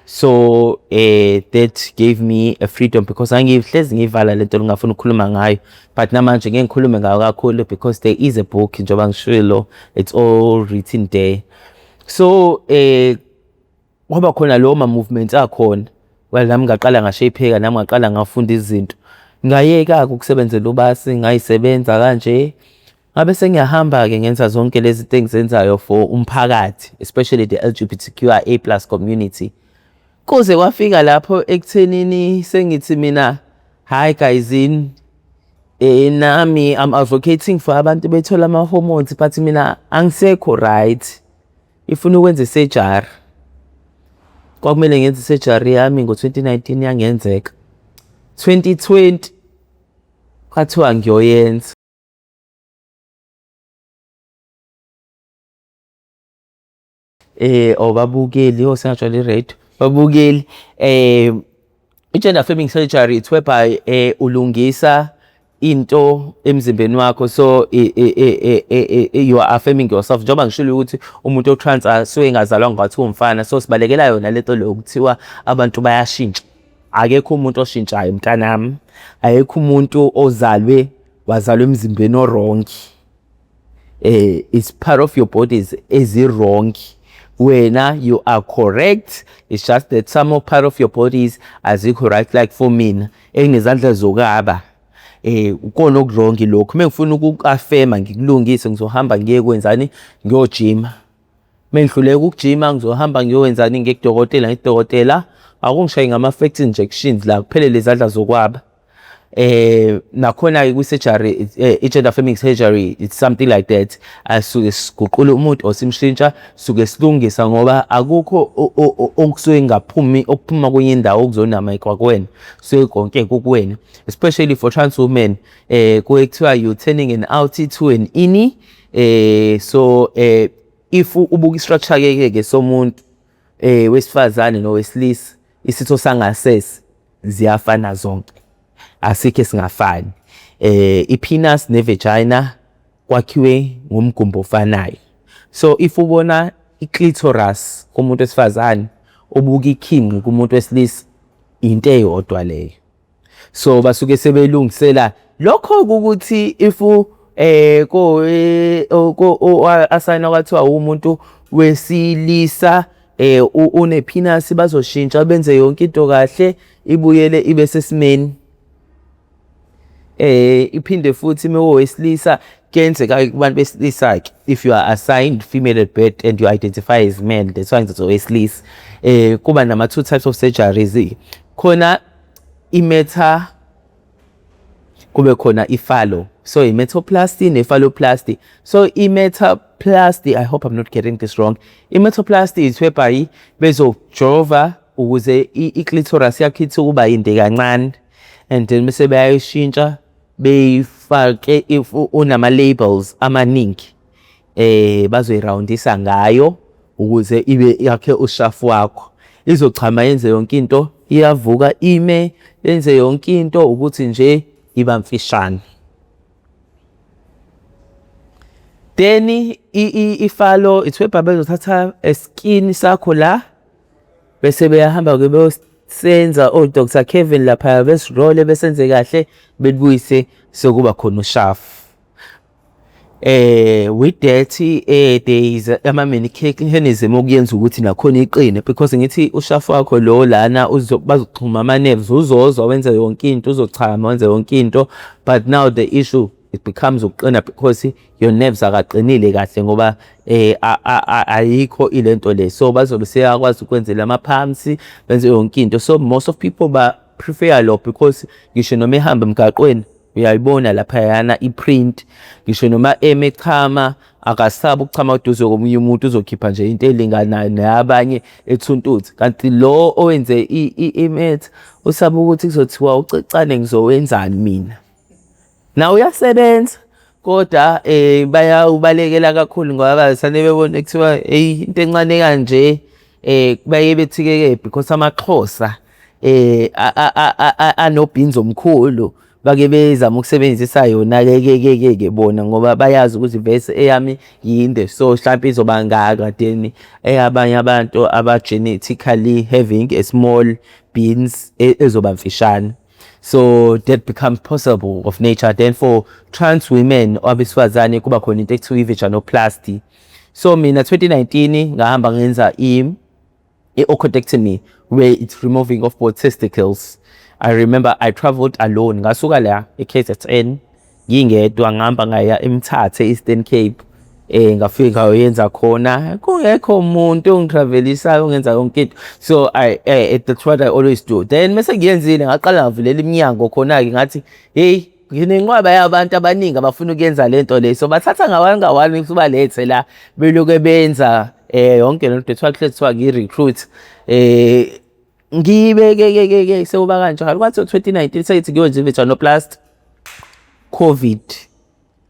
So that gave me a freedom, because angihlezi ngiyivala lento, ngingafuni ukukhuluma ngayo, but namanje ngeke ngikhulume ngayo kakhulu because there is a book, njengoba ngishilo, it's all written there. So kwaba khona lo ma movements akhona. Well, nami ngaqala ngashapheka, nami ngaqala ngafunda izinto, ngayeka ukusebenzela ubasi, ngayisebenza kanje, ngabe sengiyahamba-ke ngenza zonke lezi zinto engizenzayo for umphakathi, especially the LGBTQIA+ community, kuze kwafika lapho ekuthenini sengithi mina, hayi guyzini, nami I'm advocating for abantu bethola ama-hormones, but mina angisekho right, ifuna ukwenza i-surgery. Kwakumele ngenze i-surgery yami ngo-2019, yangenzeka. 2020 kwathiwa ngiyoyenza. Or babukeli, oh, sengajwayele i-radio, babukeli, i-gender affirming surgery, it's whereby ulungisa into emzimbeni wakho, so you are affirming yourself. Njengoba ngishilo ukuthi umuntu o-trans asuke engazalwanga kwathiwa umfana, so sibalekela yona lento leyo kuthiwa abantu bayashintsha. Akekho umuntu oshintshayo, mntanami. Akekho umuntu ozalwe wazalwa emzimbeni o-wrong. It's part of your bodies ezi-wrong. Wena, you are correct. It's just that some of part of your bodies azikho right. Like for mina enginezandla zokaba, ukona oku-wrong lokho. Uma ngifuna ukuku-affirma, ngikulungise, ngizohamba ngiye kwenzani? Ngiyojima. Mengihluleka ukujima, ngizohamba ngiyokwenzani? Ngiye kudokotela, ngithi, "Dokotela, akungishaye ngama-fat injections la, kuphele lezandla zokwaba." Nakhona-ke kwi-surgery, i-gender affirming surgery, it's something like that. Asuke siguqula umuntu or simshintsha, suke silungisa ngoba akukho okusuke kungaphumi, okuphuma kwenye indawo okuzonamekwa kuwena, kusuke konke kukuwena. Especially for trans women, kuye kuthiwa you turning an outie to an innie. So if ubuka i-structure ke somuntu wesifazane nowesilisa, isitho sangasese ziyafana zonke, asikho esingafani. I-penis ne-vagina kwakhiwe ngomgumbo ofanayo. So if ubona i-clitoris kumuntu wesifazane, ubuka ikhinqi kumuntu wesilisa, into eyodwa leyo. So basuke sebelungisela lokho ukuthi if ko asayina kwathiwa umuntu wesilisa une-penis, bazoshintsha benze yonke into kahle, ibuyele ibe sesimeni. Iphinde futhi mekuwesilisa, kuyenzeka kubantu besilisa-ke, if you are assigned female at birth and you identify as man, that's why ngizothi owesilisa, kuba nama two types of surgeries. Khona i-meta, kube khona i-phallo. So i-metoplasty ne-phalloplasty. So i-metaplasty, I hope I'm not getting this wrong, i-metoplasty is whereby bezojova ukuze i-clitoris yakho ithi ukuba yinde kancane, and then bese bayayishintsha beyifake. If unama-labels amaningi, bazoyirawundisa ngayo ukuze ibe yakhe ushafu wakho, izochama, yenze yonke into, iyavuka, ime, yenze yonke into, ukuthi nje iba mfishane. Then i-phallo, it's whereby bezothatha skin sakho la, bese beyahamba-ke beyosenza o-Dr Kevin lapha, besirole, besenze kahle, belibuyise sekuba khona ushafu. With that, there is ama mechanism okuyenza ukuthi nakhona iqine, because ngithi ushafu wakho lo lana bazoxhuma ama-nerves, uzozwa, wenze yonke into, uzochama, wenze yonke into, but now the issue, it becomes ukuqina because your nerves akaqinile kahle ngoba ayikho ilento le. So bazobe seyakwazi ukwenzela ama-pumps, benze yonke into. So most of people ba prefer lo because ngisho noma ehamba emgaqweni uyayibona laphayana i-print. Ngisho noma eme echama, akasabi ukuchama duze komunye umuntu, uzokhipha nje into elinganayo neyabanye ethuntuthu. Kanti lo owenze i-meta usaba ukuthi kuzothiwa ucecane, ngizowenzani mina na? Uyasebenza, kodwa bayawubalekela kakhulu ngoba basane bebona kuthiwa, hey, into encane kanje. Baye bethi-ke because amaXhosa anobhinzi omkhulu, bake bezama ukusebenzisa yona-ke ke ke ke ke bona ngoba bayazi ukuthi vese eyami yinde, so hlampe izoba ngaka, then eyabanye abantu aba-genetically having a small beans ezoba mfishane. So that becomes possible of nature. Then for trans women, abesifazane, kuba khona into ekuthiwa i-vaginoplasty. So mina 2019 ngahamba ngenza i-orchidectomy, where it's removing of both testicles. I remember I traveled alone, ngasuka la e-KZN ngingedwa, ngihamba ngaya eMthatha, Eastern Cape. Ngafika ngayoyenza khona kungekho umuntu ongi-travelisayo, ongenza yonke into. So I that's what I always do. Then mase ngiyenzile, ngaqala ngavulela iminyango khona-ke, ngathi, hey, nginenqwaba yabantu abaningi abafuna ukuyenza lento le. So bathatha ngawani ngawani, balethe la, beloke benza yonke lento. Kuthiwa kuthiwa ngi-recruit, ngibeke ke ke ke sekuba kanjalo. Kwathi 2019 seyithi ngiyonza i-vaginoplasty, COVID,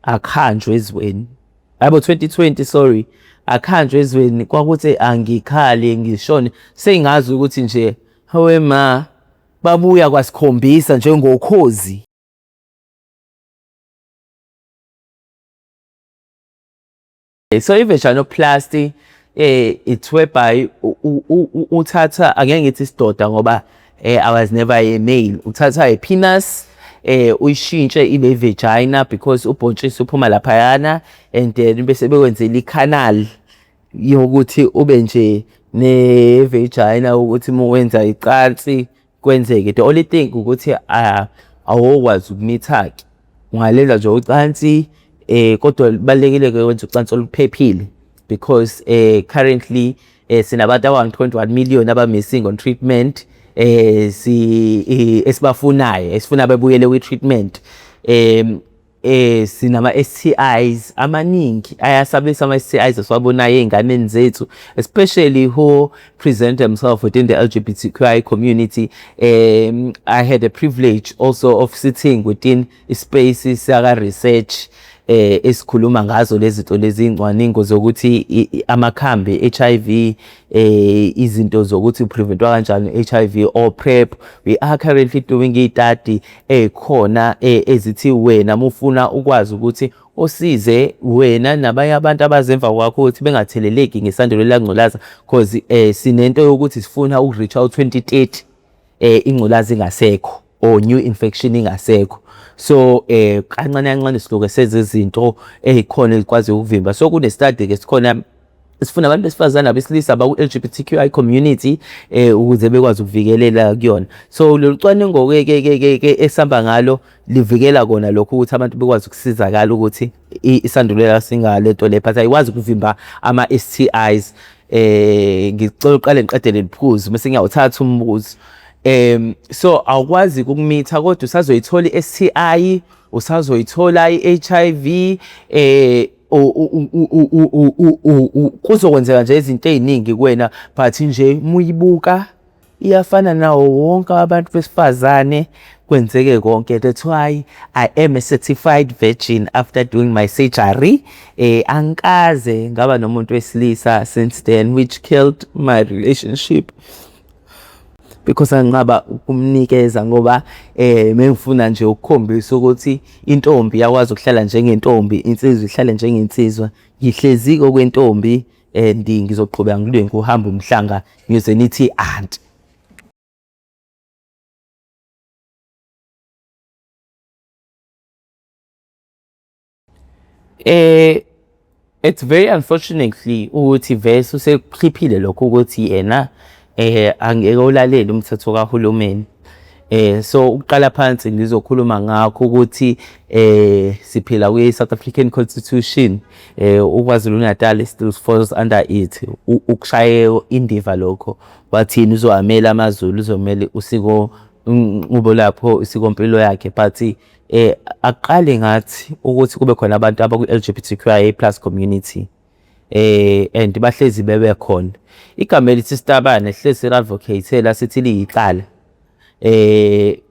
akuhanjwa ezweni. Yabo, 2020, sorry. Akhanjwe ezweni kwakuthi angikhali ngishone sengazi ukuthi nje hawe ma babuya kwasikhombisa njengokhozi. So i-vaginoplasty it's whereby uthatha, angeke ngithi isidoda ngoba I was never a male, uthatha a penis uyishintshe ibe vagina because ubhontshisi uphuma laphayana, and then bese bekwenzela i-canal yokuthi ube nje ne-vagina ukuthi uma wenza icansi kwenzeke. The only thing ukuthi awukwazi ukumitha-ke, ungalenza nje ucansi kodwa kubalulekile-ke wenza ucansi oluphephile because currently sinabantu aba-1.1 million aba-missing on treatment si esibafunayo, esifuna bebuyele kwi-treatment. Sinama STIs amaningi ayasabisa, ama STIs esiwabonayo ey'nganeni zethu, especially who present themselves within the LGBTQI community. I had a privilege also of sitting within space saka research esikhuluma ngazo lezi zinto lezi, ingcwaningo zokuthi amakhambi HIV, izinto zokuthi preventwa kanjani HIV or PrEP. We are currently doing i-study ekhona ezithi wena mufuna ukwazi ukuthi usize wena nabanye abantu abazemva kwakho ukuthi bengatheleleki ngesandulela ngculaza, cause sinento yokuthi sifuna uku-reach out 2030 ingculaza ingasekho or new infection ingasekho. So kancane kancane siloke senze izinto ey'khona ezikwazi ukuvimba. So kune study ke sikhona sifuna abantu besifazane abesilisa abaku-LGBTQI community ukuze bekwazi ukuvikelela kuyona. So lolu cwaningo ke ke ke ke ke esihamba ngalo livikela kona lokho ukuthi abantu bekwazi ukusizakala ukuthi isandulela singalento le, but ayikwazi ukuvimba ama-STIs. Ngicela uqale ngiqede leli phuzu bese ngiyawuthatha umbuzo. So awukwazi ukumitha kodwa usazoyithola i-STI, usazoyithola i-HIV, kuzokwenzeka nje izinto ey'ningi kuwena, but nje muyibuka iyafana nawo wonke abantu besifazane, kwenzeke konke. That's why I am a certified virgin after doing my surgery. Angikaze ngaba nomuntu wesilisa since then, which killed my relationship because anginqaba ukumnikeza ngoba mengifuna nje ukukhombisa ukuthi intombi iyakwazi ukuhlala njengentombi, insizwa ihlale njengensizwa. Ngihlezi okwentombi and ngizoqhubeka ngilwe nguhamba umhlanga ngize nithi anti. It's very unfortunately ukuthi vese usekukhiphile lokho ukuthi yena angeke ulalele umthetho kahulumeni. So ukuqala phansi ngizokhuluma ngakho ukuthi siphila kwi South African Constitution, uKwaZulu Natal still falls under it. Ukushaye indiva lokho wathini uzowamela amaZulu, uzomela usiko nqubo lapho isikompilo yakhe, but akuqali ngathi ukuthi kube khona abantu abaku-LGBTQIA+ community and bahlezi bebe khona. Igama elithi sitabane hlezi advocate la sithi liyicala,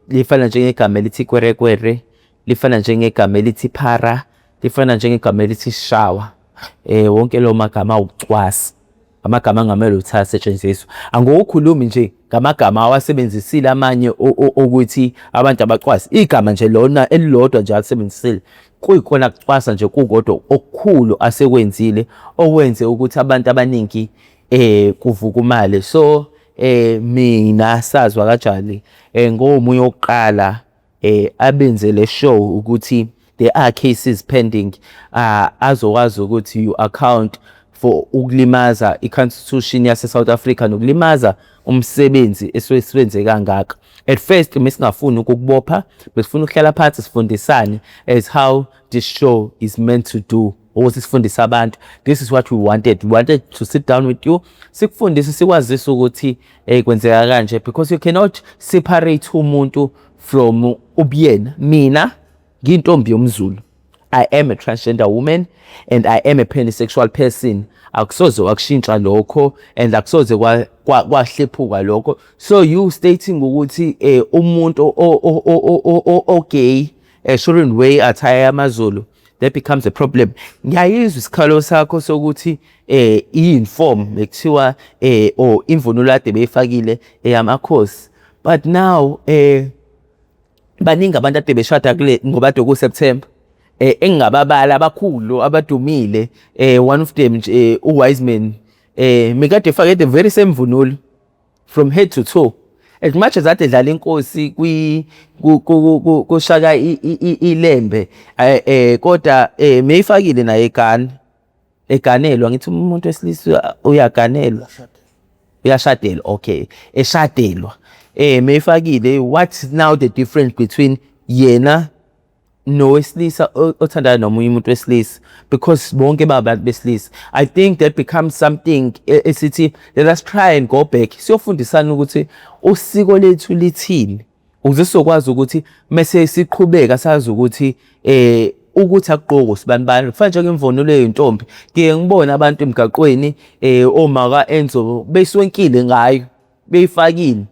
lifana njengegama elithi kwerekwere, lifana njengegama elithi phara, lifana njengegama elithi shawa. Wonke lawo magama awukucwasa, amagama angamele ukuthi asetshenziswe. Angikukhulumi nje ngamagama awasebenzisile amanye ukuthi abantu abacwasi, igama nje lona elilodwa nje alisebenzisile kuyikona kucwasa nje kukodwa okukhulu asekwenzile okwenze ukuthi abantu abaningi kuvukumale. So mina sazwa kanjani ngomunye wokuqala abenze le show ukuthi there are cases pending azokwazi ukuthi you account for ukulimaza i-constitution yase South Africa nokulimaza umsebenzi esiwenze kangaka. At first mesingafuni ukukubopha, besifuna ukuhlala phansi sifundisane as how this show is meant to do, ukuthi sifundise abantu. This is what we wanted. We wanted to sit down with you, sikufundise, sikwazise ukuthi kwenzeka kanje, because you cannot separate umuntu from ubuyena. Mina ngiyintombi yomZulu, I am a transgender woman and I am a pansexual person. Akusoze wakushintsha lokho and akusoze kwahlephuka lokho. So you stating ukuthi umuntu o-gay shouldn't wear attire yamaZulu, That becomes a problem. Ngiyayizwa isikhalo sakho sokuthi i-uniform bekuthiwa or imvunulo kade beyifakile eyamakhosi, but now baningi abantu ade beshada kule ngoba kade ku-September engingababala abakhulu abadumile. One of them nje, uWiseman, mekade efake the very same mvunulo from head to toe. As much as ade edlala inkosi kwi kushaka ilembe, kodwa meyifakile naye egana, eganelwa. Ngithi umuntu wesilisa uyaganelwa, uyashadelwa, okay, eshadelwa, meyifakile. What's now the difference between yena nowesilisa othandana nomunye umuntu wesilisa? Because bonke babantu besilisa. I think that becomes something esithi let us try and go back, siyofundisana ukuthi usiko lethu lithini, ukuze sizokwazi ukuthi mase siqhubeka sazi ukuthi ukuthi akugqoko sibanibani. Kufana njengemvunulo yey'ntombi, ngiye ngibone abantu emgaqweni, oma ka-Enzo, beswenkile ngayo, beyifakile,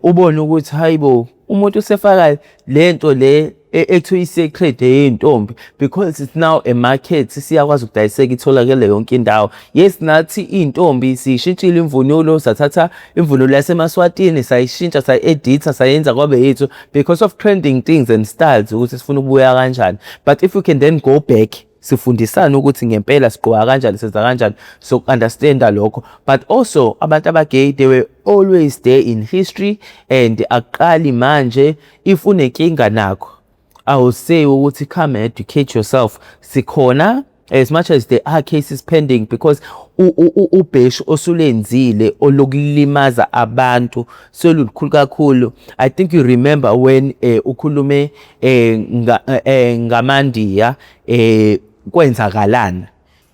ubone ukuthi hayibo, umuntu usefaka lento le ekuthiwa i-sacred eyey'ntombi, because it's now a market, siyakwazi ukudayiseka, itholakele yonke indawo. Yes, nathi iy'ntombi siyishintshile imvunulo, sathatha imvunulo yaseMaswatini, sayishintsha, sayi-editha, sayenza kwabe yethu because of trending things and styles, ukuthi sifuna ukubuya kanjani. But if we can then go back, sifundisane ukuthi ngempela sigqoka kanjani, senza kanjani, so understanda lokho. But also abantu aba-gay, they were always there in history and akuqali manje. If unenkinga nakho, I will say ukuthi come and educate yourself. Sikhona, as much as there are cases pending, because ubheshu osulenzile olokulimaza abantu selulikhulu kakhulu. I think you remember when ukhulume ngamandiya, kwenzakalani.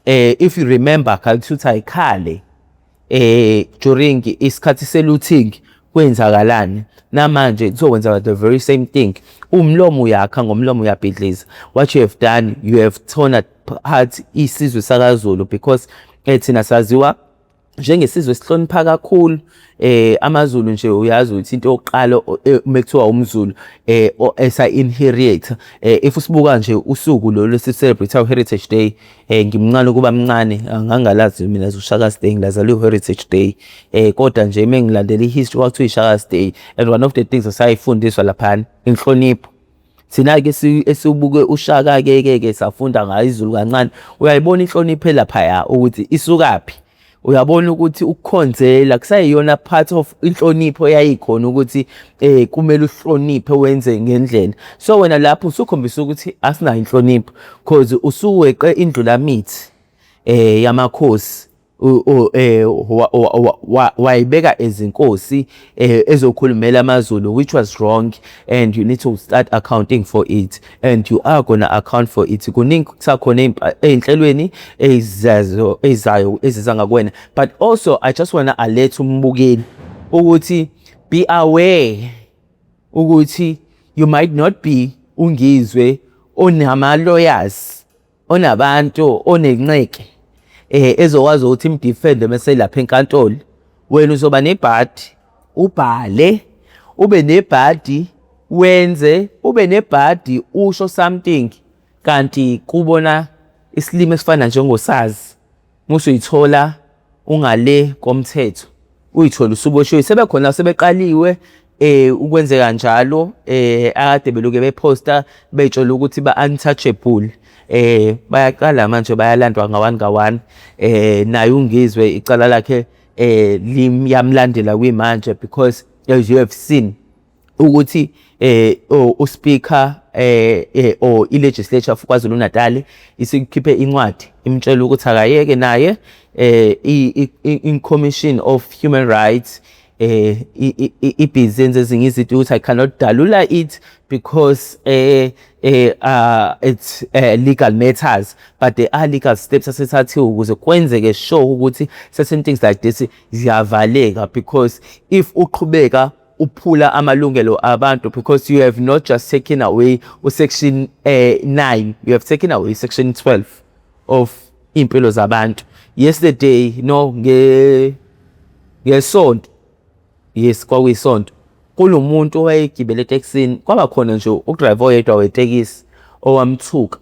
If you remember, kalithuthi ayikhale during isikhathi se-looting, kwenzakalani. Namanje kuzokwenzeka the very same thing. Umlomo uyakha, ngomlomo uyabhidliza. What you have done, you have torn apart isizwe sakaZulu, because thina saziwa njengesizwe esihlonipha kakhulu. AmaZulu nje, uyazi ukuthi into yokuqala mekuthiwa umZulu esa inherit, if usibuka nje usuku lolu esi-celebrate, Heritage Day, ngimncane ukuba mncane, angangalazi mina uShaka's Day, ngilazela Heritage Day, kodwa nje mengilandela i-history, kwakuthiwa iShaka's Day, and one of the things esayifundiswa laphana inhlonipho. Thina-ke esibuke uShaka-ke ke safunda ngayo isiZulu kancane. Uyayibona inhlonipho elaphaya ukuthi isukaphi. Uyabona ukuthi ukukhonzela kusayiyona part of inhlonipho eyayikhona, ukuthi kumele uhloniphe, wenze ngendlela. So wena lapho usukhombisa ukuthi asinayo inhlonipho, cause usuweqe indlulamithi yamakhosi, wayibeka ezinkosi ezokhulumela amaZulu, which was wrong, and you need to start accounting for it, and you are gonna account for it. Kuningi kusakhona ey'nhlelweni ezizazo ezizayo eziza ngakuwena. But also I just wanna alert umbukeli ukuthi be aware ukuthi you might not be uNgizwe onama-lawyers, onabantu, onenceke ezokwazi ukuthi im-defende mase lapha enkantolo. Wena uzoba nebhadi ubhale, ube nebhadi wenze, ube nebhadi usho something, kanti kubona isilimo esifana njengosazi musuyithola ungale komthetho, uyithole usuboshiwe. Sebekhona sebeqaliwe ukwenzeka njalo, akade beloke bephosta bey'tshela ukuthi ba-untouchable, bayaqala manje bayalandwa nga-one nga-one. Naye uNgizwe icala lakhe liyamlandela kwimanje, because as you have seen ukuthi u-speaker or i-legislature of KwaZulu Natal isikhiphe incwadi imtshela ukuthi akayeke naye. I-Commission of Human Rights ibhizi yenza ezinye izinto ukuthi I cannot dalula it because it's legal matters, but there are legal steps asethathiwe ukuze kwenzeke sure ukuthi certain things like this ziyavaleka, because if uqhubeka uphula amalungelo abantu, because you have not just taken away u-section 9, you have taken away section 12 of impilo zabantu. Yesterday, no, nge ngesonto, yes, kwakuyisonto, kunomuntu owayegibele etekisini, kwaba khona nje u-driver oyedwa wetekisi owamthuka.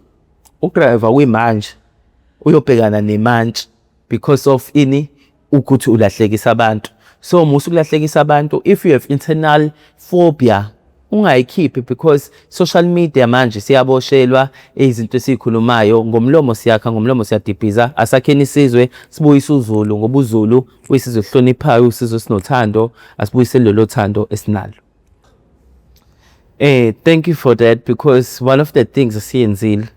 Udriver kuyimanje uyobhekana nemantshi because of ini? Ukuthi ulahlekisa abantu. So musa ukulahlekisa abantu. If you have internal phobia, ungayikhiphi, because social media manje siyaboshelwa izinto esikhulumayo ngomlomo. Siyakha ngomlomo, siyadibhiza. Asakheni isizwe, sibuyise uZulu, ngoba uZulu uyisizwe esihloniphayo, usizwe esinothando. Asibuyisele lolo thando esinalo. Thank you for that, because one of the things esiyenzile,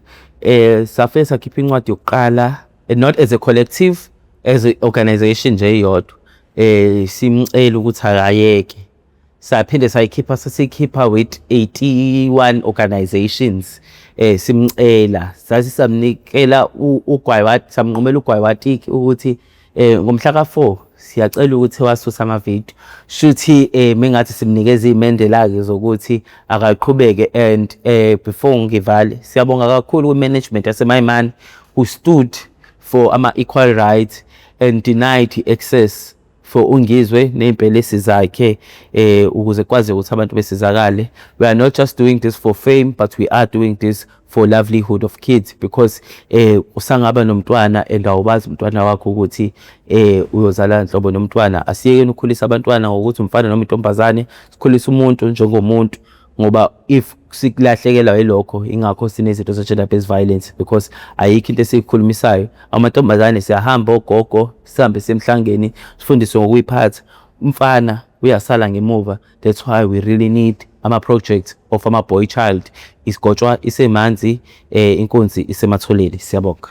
safike sakhipha incwadi yokuqala, not as a collective, as a organization nje eyodwa, simcela ukuthi akayeke. Saphinde sayikhipha, sasikhipha with 81 organizations, simcela. Sathi samnikela ugwayi, samnqumela ugwayi watiki ukuthi ngomhla ka-4 siyacela ukuthi wasusa amavidiyo. Shuthi mengathi simnikeza iy'mendela-ke zokuthi akaqhubeke. And before ngivale, siyabonga kakhulu kwi-management yaseMayimani who stood for ama-equal rights and denied access for uNgizwe ney'mpelesi zakhe, ukuze kwazi ukuthi abantu besizakale. We are not just doing this for fame, but we are doing this for livelihood of kids, because usangaba nomntwana and awubazi umntwana wakho ukuthi uyozala nhlobo nomntwana. Asiyekeni ukukhulisa abantwana ngokuthi umfana noma intombazane, sikhulise umuntu njengomuntu, ngoba if sikulahlekelwa yilokho, ingakho sinezinto ze-gender based violence, because ayikho into esiyikhulumisayo. Amantombazane siyahamba, ogogo, sihambe semhlangeni, sifundiswe ngokuyiphatha. Umfana uyasala ngemuva. That's why we really need ama-projects of ama-boy child. Isigotshwa isemanzi, inkunzi isematholeni. Siyabonga.